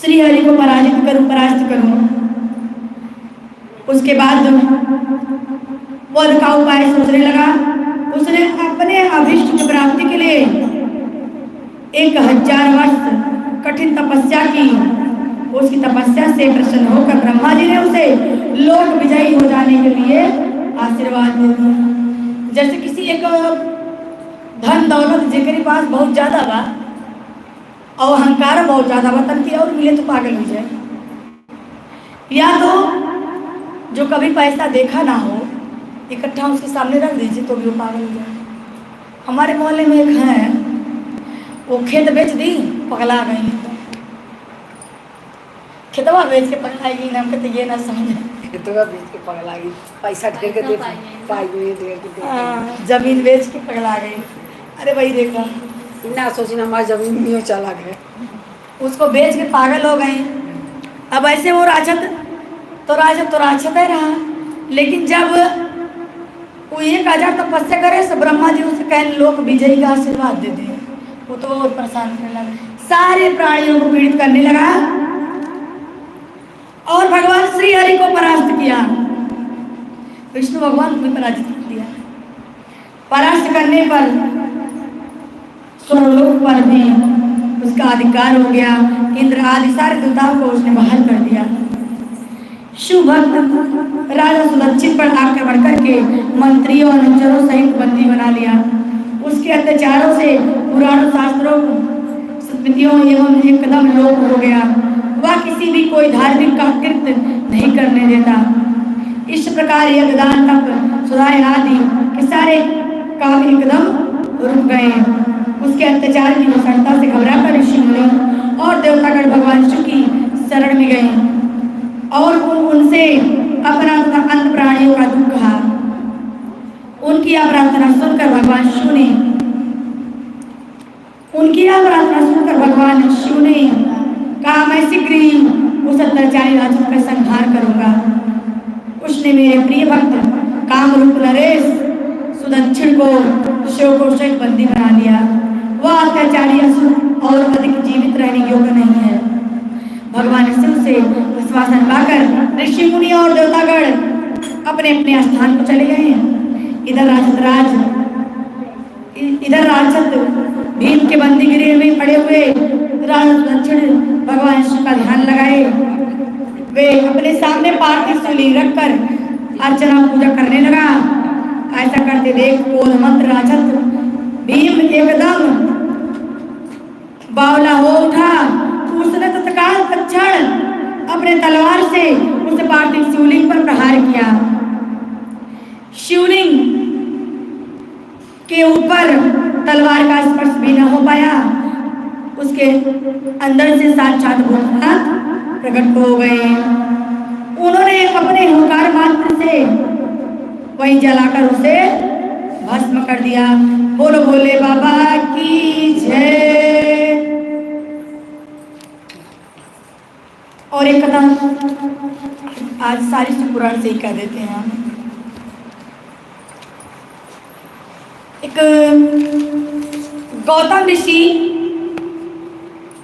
श्री हरि को पराजित करूं, परास्त करूं। उसके बाद वध का उपाय सोचने लगा। उसने अपने अभीष्ट की प्राप्ति के लिए एक हजार वर्ष कठिन तपस्या की। उसकी तपस्या से प्रसन्न होकर ब्रह्मा जी ने उसे लोक विजयी हो जाने के लिए आशीर्वाद दे दिया। जैसे किसी एक धन दौलत जेकरे पास बहुत ज्यादा बा और अहंकार बहुत ज्यादा बा, तनकी और मिले तो पागल हो जाए। या तो जो कभी पैसा देखा ना हो, इकट्ठा उसके सामने रख दीजिए तो भी वो पागल हो जाए। हमारे मोहल्ले में एक है, वो खेत बेच दी, पगला गई एकदम। खेतवा बेच के पगला गई, हमके तो ये ना समझ। खेतवा बेच के पगला गई, पैसा ढेर के पैसा दे, पाई गई। पाई गई ढेर के दे। हाँ, जमीन बेच के पगला गई। अरे भाई देखा, ना सोची ना, हमारी जमीन नहीं चला गए। उसको बेच के पागल हो गई। अब ऐसे वो राक्षस तो राक्षस तो राक्षस ही रहा, लेकिन जब वो एक हजार तपस्या करे, से ब्रह्मा जी उसे कहन लोक विजयी का आशीर्वाद दे दे। वो तो और परेशान करने लगा, सारे प्राणियों को पीड़ित करने लगा और भगवान श्री हरि को परास्त किया। विष्णु भगवान को भी पराजित कर दिया। परास्त करने पर स्वर्गलोक पर भी उसका अधिकार हो गया। इंद्र आदि सारे देवताओं को उसने बाहर कर दिया। शिव भक्त राजा सुदक्षिण पर आक्रमण करके मंत्रियों, अनुचरों सहित बंदी बना लिया। उसके अत्याचारों से पुराणों, शास्त्रों, स्मृतियों एवं एकदम लोप हो गया। वह किसी भी कोई धार्मिक का कृत्य नहीं करने देता। इस प्रकार यज्ञदान, तप, स्वाध्याय आदि के सारे काम एकदम रुक गए। उसके अत्याचार की भीषणता से घबराकर ऋषि मुनि और देवतागण भगवान शिव की शरण में गए और उन, उनसे अपना तथा अन्य प्राणियों का दुख कहा। उनकी यह प्रार्थना सुनकर भगवान शिव ने उनकी यह प्रार्थना सुनकर भगवान शिव ने कहा, "मैं शीघ्र ही उस अत्याचारी राक्षस का संहार करूंगा।" उसने मेरे प्रिय भक्त कामरूप नरेश सुदक्षिण को शिव को सहित बंदी बना लिया। वह अत्याचारी असुर और अधिक जीवित रहने योग्य नहीं है। भगवान शिव से आश्वासन पाकर ऋषि मुनि और देवतागण अपने अपने स्थान को चले गए। इधर राक्षस राज इ-, इधर राक्षस भीम के बंदी गृह में पड़े हुए राजा सुदक्षिण भगवान शिव का ध्यान लगाए। वे अपने सामने पार्थिव शिवलिंग रखकर अर्चना पूजा करने लगा। ऐसा करते देख क्रोधमत्त राक्षस भीम एकदम बावला हो उठा। उसने तत्काल तत्क्षण अपने तलवार से उस पार्थिव शिवलिंग पर प्रहार किया। शिवलिंग के ऊपर तलवार का स्पर्श भी न हो पाया। उसके अंदर से साक्षात भूतनाथ प्रकट हो गए। उन्होंने अपने हुंकार मात्र से वहीं जलाकर उसे भस्म कर दिया। बोलो भोले बाबा की जय। और एक कथा आज सारी शिव पुराण से ही कह देते हैं हम। एक गौतम ऋषि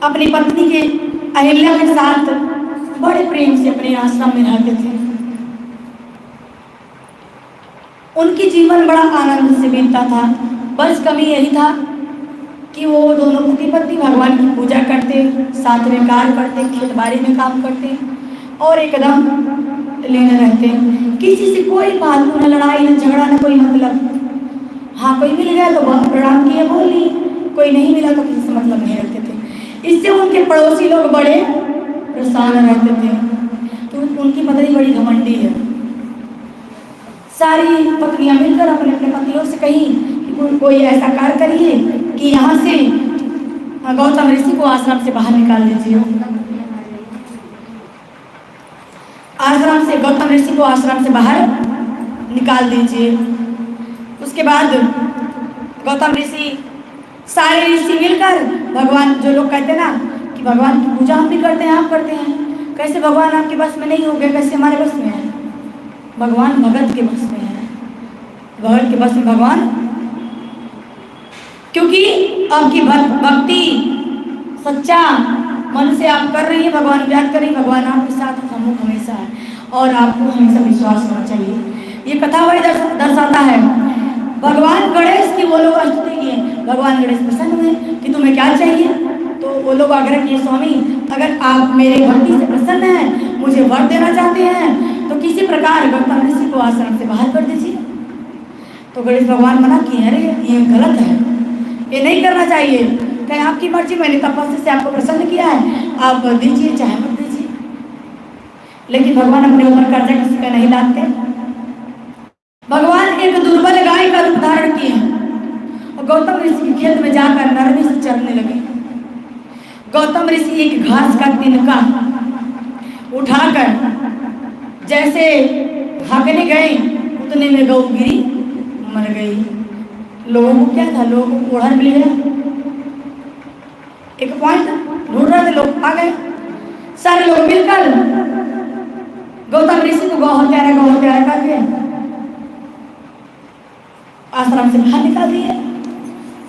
अपनी पत्नी के अहिल्या के साथ बड़े प्रेम से अपने आश्रम में रहते थे। उनकी जीवन बड़ा आनंद से बीतता था। बस कमी यही था कि वो दोनों पति पत्नी भगवान की पूजा करते, साथ में कार्य करते, खेतबाड़ी में काम करते और एकदम लीन रहते। किसी से कोई फालतू न लड़ाई, न झगड़ा, न कोई मतलब। हाँ, कोई मिल गया तो बहुत प्रणाम किए, बोल लिए, कोई नहीं मिला तो किसी से मतलब नहीं रखते थे। इससे उनके पड़ोसी लोग बड़े परेशान रहते थे। तो उनकी पत्नी बड़ी घमंडी है। सारी पत्नियां मिलकर अपने अपने पतियों से कही कि को-, कोई ऐसा कार्य करिए कि यहाँ से, अ, गौतम ऋषि को आश्रम से बाहर निकाल दीजिए। आश्रम से, गौतम ऋषि को आश्रम से बाहर निकाल दीजिए। उसके बाद गौतम ऋषि, सारे ऋषि मिलकर भगवान, जो लोग कहते हैं ना कि भगवान की पूजा हम भी करते हैं, आप करते हैं, कैसे भगवान आपके बस में नहीं हो गए, कैसे हमारे बस में है? भगवान भगत के बस में है, भगत के बस में भगवान। क्योंकि आपकी भक-, भक्ति, सच्चा मन से आप कर रही हैं, भगवान याद कर रही हैं, भगवान आपके साथ सम्मुख हमेशा है और आपको हमेशा विश्वास होना चाहिए। ये कथा वही दर्श-, दर्शाता है। भगवान गणेश की वो लोग स्तुति किए, भगवान गणेश प्रसन्न हुए कि तुम्हें क्या चाहिए? तो वो लोग आग्रह किए, स्वामी, अगर आप मेरे भक्ति से प्रसन्न हैं, मुझे वर देना चाहते हैं, तो किसी प्रकार गौतम ऋषि को आश्रम से बाहर कर दीजिए। तो गणेश भगवान मना किए, अरे, ये गलत है, ये नहीं करना चाहिए। कहे, आपकी मर्जी, मैंने तपस्या से आपको प्रसन्न किया है, आप दीजिए चाहे मत दीजिए। लेकिन भगवान अपने ऊपर कर्जा किसी का नहीं लादते। भगवान एक दुर्बल गाय का रूप धारण किए और गौतम ऋषि के खेत में जाकर नरमी से चरने लगे। गौतम ऋषि एक घास का तिनका उठाकर जैसे हाँकने गए, उतने में गौ गिरी, मर गई। लोगों को क्या था, लोगों को ओढ़न मिल गया। एक पॉइंट ढूंढ रहे थे लोग, आ गए सारे लोग मिलकर गौतम ऋषि को गौ हत्यारा, गौ हत्यारा करके आश्रम से बाहर निकाल दिए।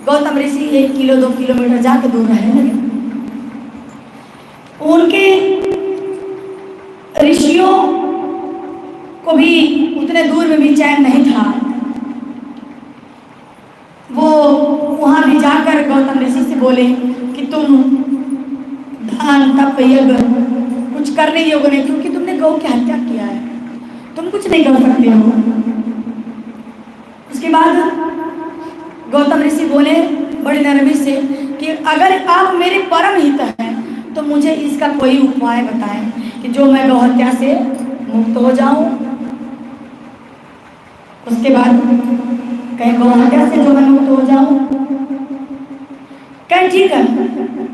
गौतम ऋषि एक किलो, दो किलोमीटर जाके दूर रहने लगे। उनके ऋषियों को भी उतने दूर में भी चैन नहीं था। वो वहाँ भी जाकर गौतम ऋषि से बोले कि तुम दान, तप, यज्ञ कुछ करने योग्य नहीं, क्योंकि तुमने गौ की हत्या किया है, तुम कुछ नहीं कर सकते हो। उसके बाद गौतम ऋषि बोले बड़ी नरमी से कि अगर आप मेरे परम हित हैं तो मुझे इसका कोई उपाय बताएं कि जो मैं गौ हत्या से मुक्त हो जाऊं। उसके बाद कहे, गौ हत्या से जो मैं मुक्त हो जाऊं। कहे, ठीक है,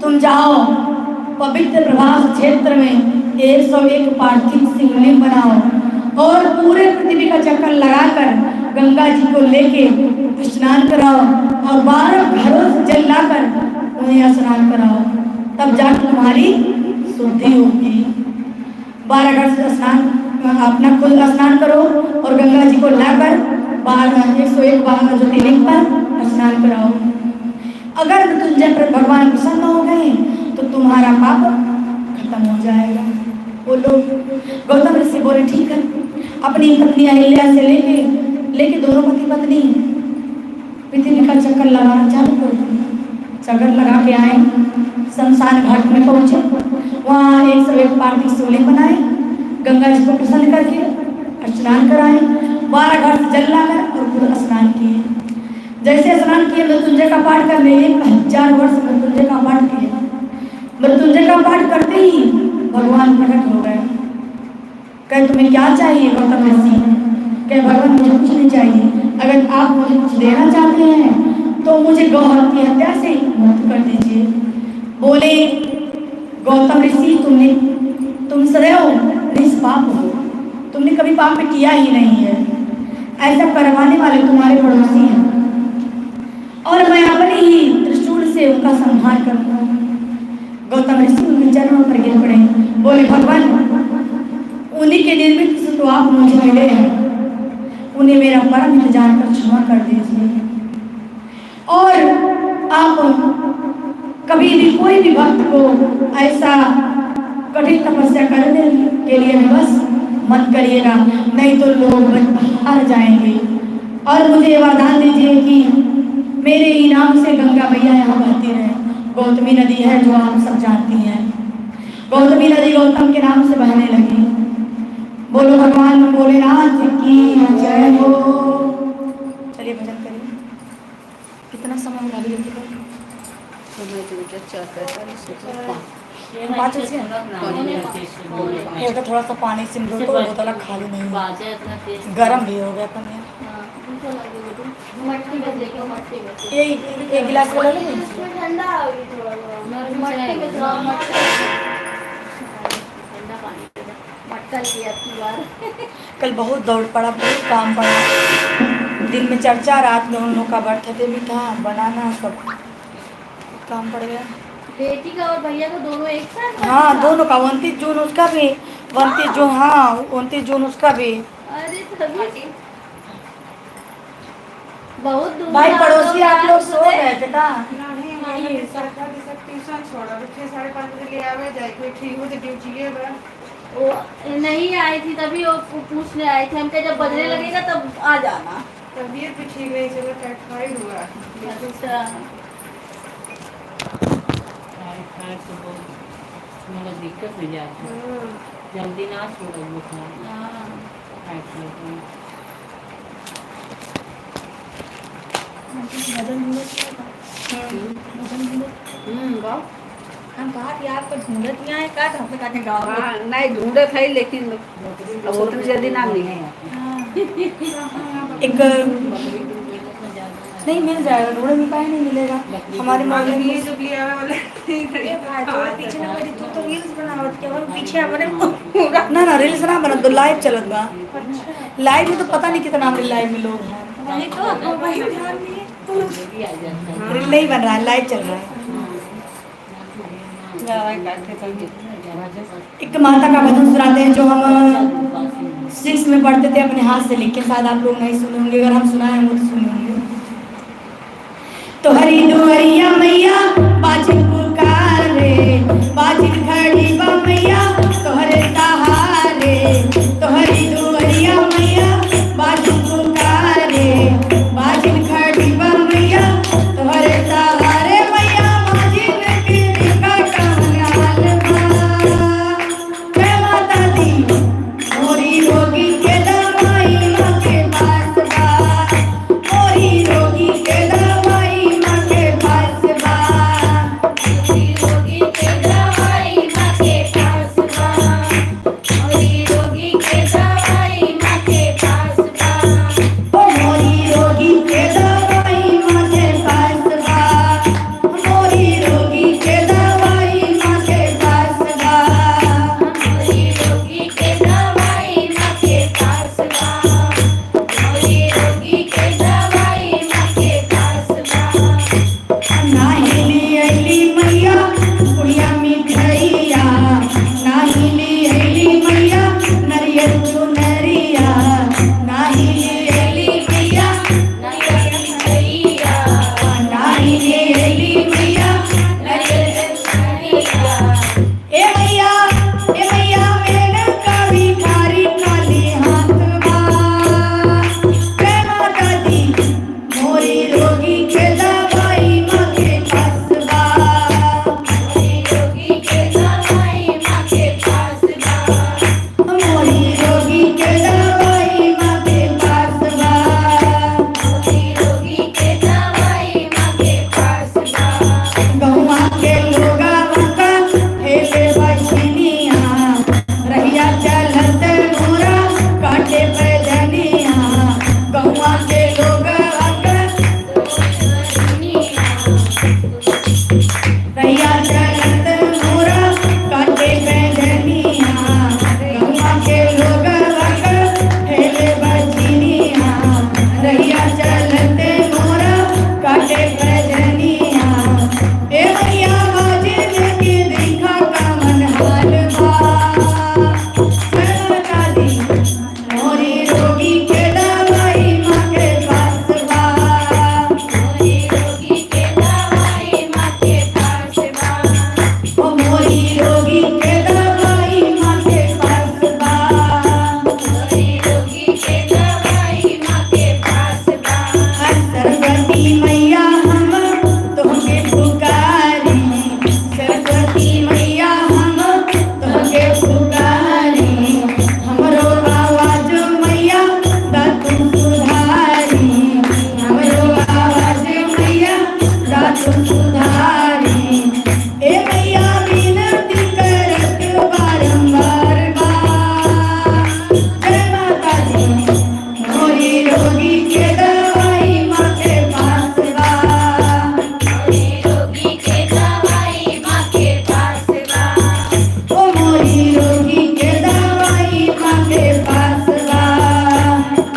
तुम जाओ, पवित्र प्रभास क्षेत्र में एक सौ एक पार्थिव शिवलिंग बनाओ और पूरे पृथ्वी का चक्कर लगाकर गंगा जी को लेके स्नान कराओ और बारह घरों से जल लाकर उन्हें स्नान कराओ, तब जाकर तुम्हारी शुद्धि होगी। बारह घाट से स्नान, अपना खुद स्नान करो और गंगा जी को लाकर बारह, एक सौ एक बार ज्योतिर्लिंग पर स्नान कराओ। अगर मृत्युंजय पर भगवान प्रसन्न हो गए तो तुम्हारा पाप खत्म हो जाएगा। वो लोग, गौतम ऋषि बोले, ठीक है। अपनी पत्नी अहिल्या से लेके, लेके दोनों पति पत्नी पृथ्वी का चक्कर लगाना चालू कर दिया। चक्कर लगा के आए, शमशान घाट में पहुँचे, वहाँ एक सौ एक पार्थिव शिवलिंग बनाए, गंगा जी को प्रसन्न करके स्नान कराए, बारह घाट से जल लाकर और खुद स्नान किए। जैसे स्नान किए, मृत्युंजय का पाठ करने, एक हजार वर्ष मृत्युंजय का पाठ किए। मृत्युंजय का पाठ करते ही भगवान प्रकट हो गए। कहे, तुम्हें क्या चाहिए गौतम ऋषि? कहे, भगवान, मुझे कुछ नहीं चाहिए, अगर आप मुझे कुछ देना चाहते हैं तो मुझे गौ की हत्या से मुक्त कर दीजिए। बोले, गौतम ऋषि, तुमने, तुम सदैव निष्पाप हो, तुमने कभी पाप किया ही नहीं है, ऐसा करवाने वाले तुम्हारे पड़ोसी हैं और मैं अपने ही त्रिशूल से उनका संहार करूंगा। गौतम ऋषि उनके चरणों पर गिर पड़े, बोले, भगवान, उन्हीं के निर्मित से तो आप मुझे मिले हैं, उन्हें मेरा परम हित जानकर क्षमा कर दीजिए। और आप कभी भी कोई भी भक्त को ऐसा कठिन तपस्या करने के लिए विवश मत करिएगा, नहीं तो लोग हार जाएंगे। और मुझे ये वरदान दीजिए कि मेरे ही नाम से गंगा मैया यहाँ बहती रहे। गौतमी नदी है जो आप सब जानती हैं। गौतमी नदी गौतम के नाम से बहने लगी। बोलो भगवान भोलेनाथ की जय हो। चलिए भजन करिए। कितना समय हो गया अभी? समय तो बेटा चार पैंतालीस हो गया। पाँच बजे? पानी पीते हैं। ये तो थोड़ा सा पानी सिमरो तो बोतल खाली नहीं है। बाजा इतना तेज। गरम भी हो गया पनीर। हाँ, भूख लगी है। मट्टी में देखो, मट्टी में। ये एक गिलास वाला ले लीजिए। इसमें ठंडा आ गई थोड़ा थोड़ा। मट्टी में थोड़ा मट्टी। ठंडा पानी। मटका लिया अबकी बार। कल बहुत दौड़ पड़ा, बहुत काम पड़ा। दिन में चर्चा, रात में उन लोग का बर्थडे भी था, बनाना, सब काम पड़ गया। बेटी का और भैया का दोनों एक साथ हाँ, बर्थडे था? दोनों का, उनतीस जून उसका भी, उनतीस जून, हाँ। हाँ, उनतीस जून उसका भी। अरे, तभी। बहुत दूर भाई, था, पड़ोसी तो आप लोग सो गए थे का? नहीं, नहीं, नहीं। सरधा के सब ट्यूशन छोड़ा, फिर साढ़े पाँच बजे ले आवे जाए, कोई ठीक हो तो ड्यूटी है बा। वो नहीं आई थी, तभी वो पू-, पूछने आई थी। हम कहे, "जब बजने लगेगा, तब आ जाना।" तबीयत भी ठीक नहीं, चलो, टाइफाइड हुआ। अच्छा। टाइफाइड से बहुत, मतलब, दिक्कत हो जाती है। हाँ। जल्दी ना छोड़ो बुखार। हाँ। टाइफाइड में। भजन ढूंढत रहे का? हम्म। भजन ढूंढत। हम्म, गाओ। हम कहा कि आपको ढूंढत नहीं आए का, तो हमने कहा कि गाओ। हाँ, नहीं, ढूंढत है, लेकिन अब उतनी जल्दी ना मिले। हाँ। एक, नहीं, मिल जाएगा, ढूंढे में काहे नहीं मिलेगा? हमारे मोहल्ले में ये जो लिया वाला ए भाई, थोड़ा पीछे ना बैठी, तू तो रील्स बनावत के, हम पीछे हमारे ना, ना, रील्स ना बनत, तो लाइव चलत बा। अच्छा। लाइव में तो पता नहीं कितना हमारे लाइव में लोग हैं। वही तो, वही ध्यान नहीं है। रील नहीं बन रहा है, लाइव चल रहा है। एक माता का भजन सुनाते हैं जो हम सिक्स में पढ़ते थे, अपने हाथ से लिख के। शायद आप लोग नहीं सुने होंगे, अगर हम सुनाए होंगे तो सुने होंगे। तोहरी दुआरिया मैया बाजिन पुकारे, बाजिन खड़ी बा मैया तोहरे सहारे। तोहरी दुआरिया मैया बाजिन पुकारे, बाजिन खड़ी बा मैया तोहरे सहारे। मैया बाजिन के देखा कवन हाल बा। जय माता दी। मोरी रोगी के दवाई माँ के पास बा। मोरी रोगी के दवाई माँ के पास बा। मोरी रोगी के दवाई माँ के पास बा। मोरी रोगी के दवाई माँ के पास बा। ओ मोरी रोगी के दवाई माँ के पास बा। मोरी रोगी के दवाई माँ के पास बा। मोरी रोगी के दवाई माँ के पास बा। मोरी रोगी के दवाई माँ के पास बा। नाही ली अइली मैया पुड़िया मिठैया, नाही ली अइली मैया नरियल चुनरिया, नाही ली अइली मैया नरियल चुनरिया, नाही ली अइली मैया नरियल चुनरिया। ए मैया, ए मैया, मेनका भिखारी खाली हाथ बा। जय माता दी। मोरी रोगी के दवाई माँ के पास बा। मोरी रोगी के दवाई माँ के पास बा। मोरी रोगी के दवाई माँ के पास बा। मोरी रोगी के दवाई माँ के पास बा। गौवा के लोगावा का हेले बहिनिया, रहिया चलत मोरा काटे पैजनिया। गौवा के लोगावा का रहिया चलत मोरा काटे पैजनिया, गौवा के लोगवा का हेले बहिनिया। रहिया चलत मोरा काटे पैजनिया। ए भैया, बाजिन के देखा कवन हाल बा। जय माता दी। मोरी रोगी के दवाई माँ के पास बा। मोरी रोगी के दवाई माँ के पास बा। ओ मोरी रोगी के दवाई माँ के पास बा। मोरी रोगी के दवाई माँ के पास बा। सरस्वती मैया हम तोहके पुकारी, सरस्वती मैया हम तोहके पुकारी, हमरो आवाज मैया दा तू सुधारी, हमरो आवाज मैया दा तू सुधारी। ए मैया विनती करत बारंबार बा। जय माता दी। मोरी रोगी के दवाई माँ के पास बा। मोरी रोगी के दवाई माँ के पास बा। ओ मोरी रोगी के दवाई माँ के पास बा।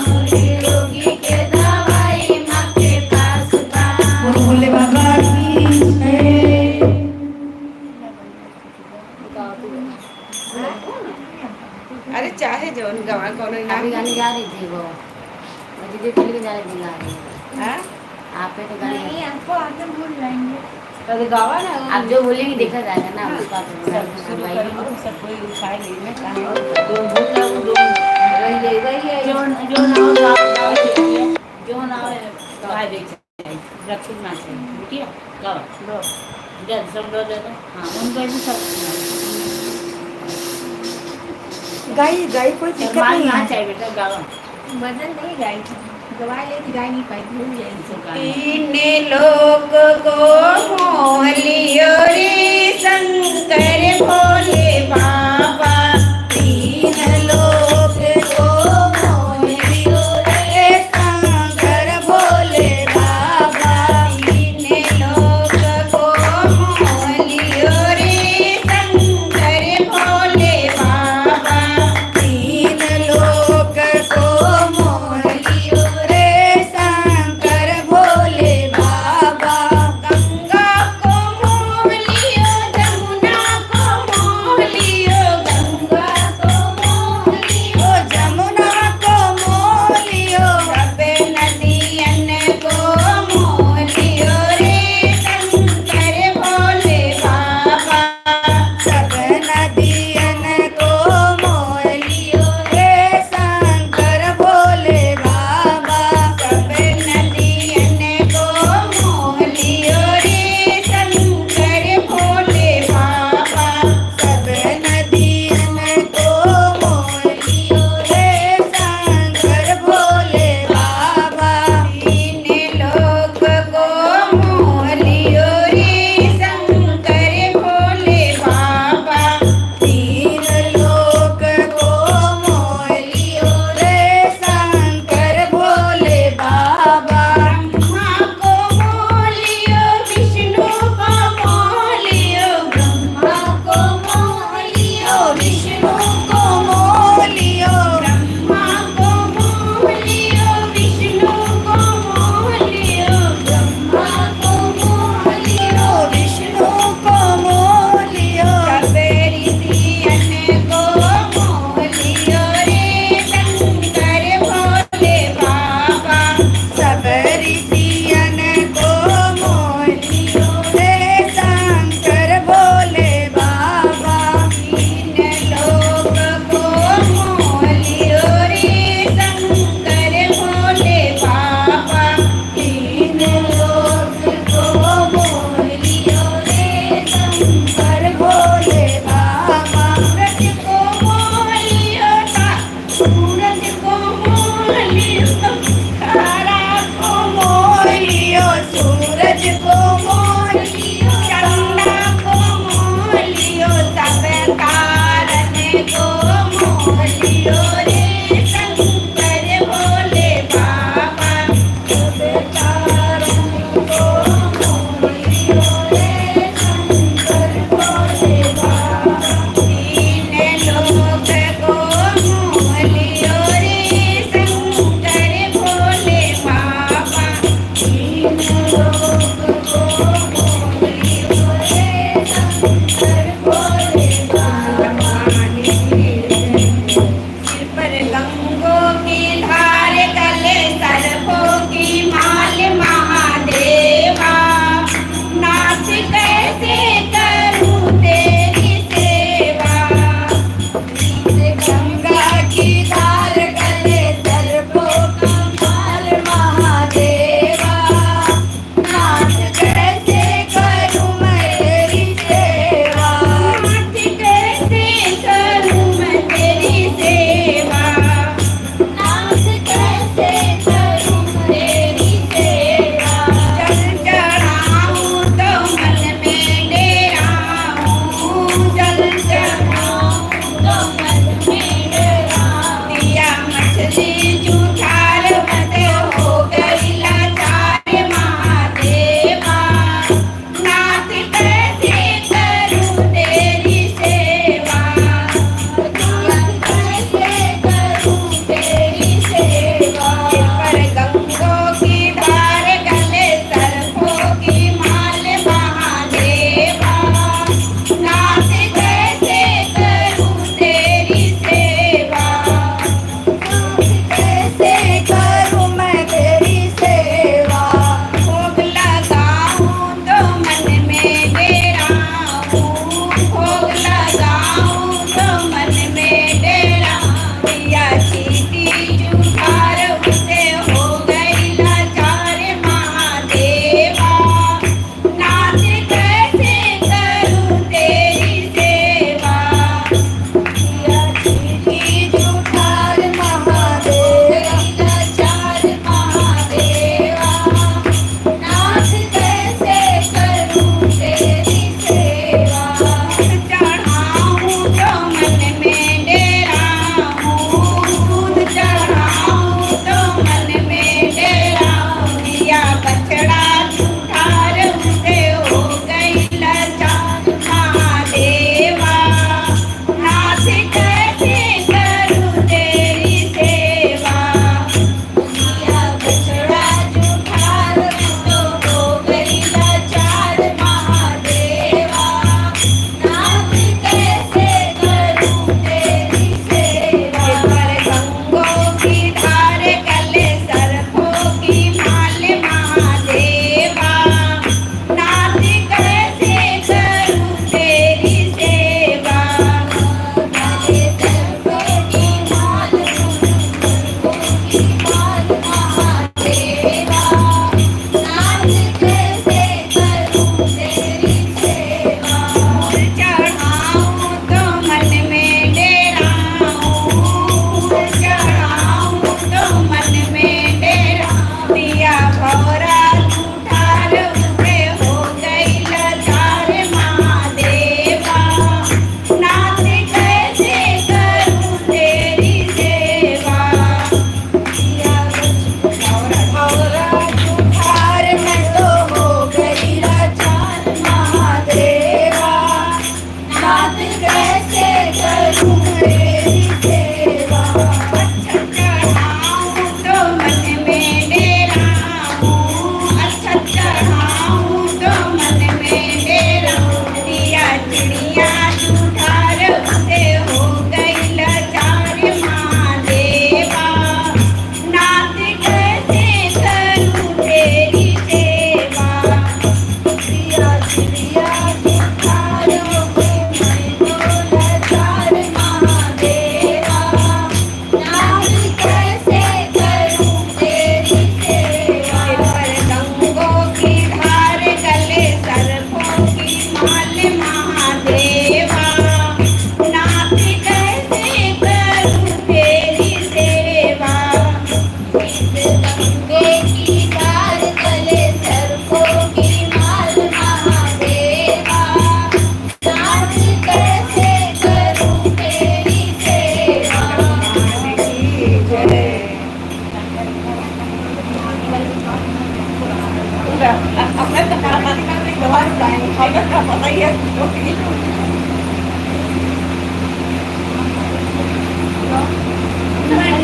मोरी रोगी के दवाई माँ के पास बा। बोल भोले बाबा की जय। अरे चाहे जौन गवा कौनो इनाम अभी गाने गा रही थी वो। अभी भी चली जा रही थी गा रही। हाँ? आप पे तो गाना नहीं, आपको आके भूल जाएंगे। कभी गावा ना, आप जो बोलेंगे देखा जाएगा ना, हाँ, उसका तो सब शुरू करेंगे, सब कोई उठाए लेना, कहाँ है? जो भूल जाओ, जो वही है, वही है। जो, जो ना हो, गाओ, गाओ, जो ना हो, गाओ, देखिए। लक्ष्मी माँ से, बिटिया, गाओ। लो। दे, सब लो, दे दो। हाँ, उनको भी सब। गाई, गाई, कोई दिक्कत शर्माई नहीं ना है। चाहे बेटा, गाओ। भजन नहीं गाई थी, गवा लेती, गाई नहीं पाई, भूल गई। तीन लोक को मोह लियो रे शंकर भोले बाबा, तीन लोक को मोह लियो रे शंकर भोले बाबा, तीन लोक को मोह लियो रे शंकर भोले बाबा, तीन लोक को मोह लियो रे शंकर भोले बाबा। गंगा को मोह लियो, जमुना को मोह लियो, गंगा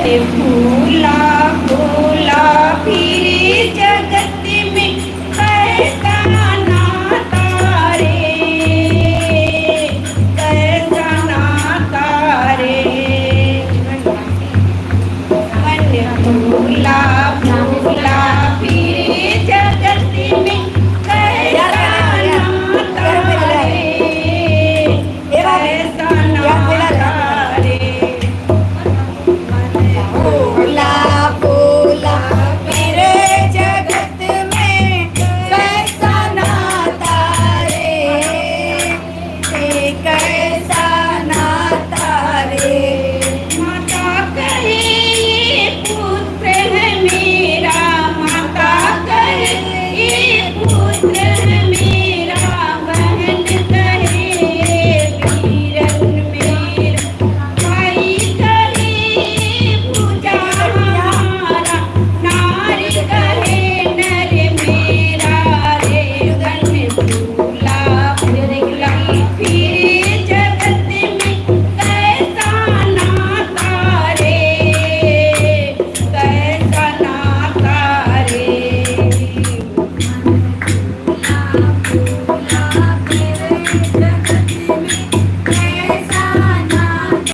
भूला भूला फिरी जगत में, कहता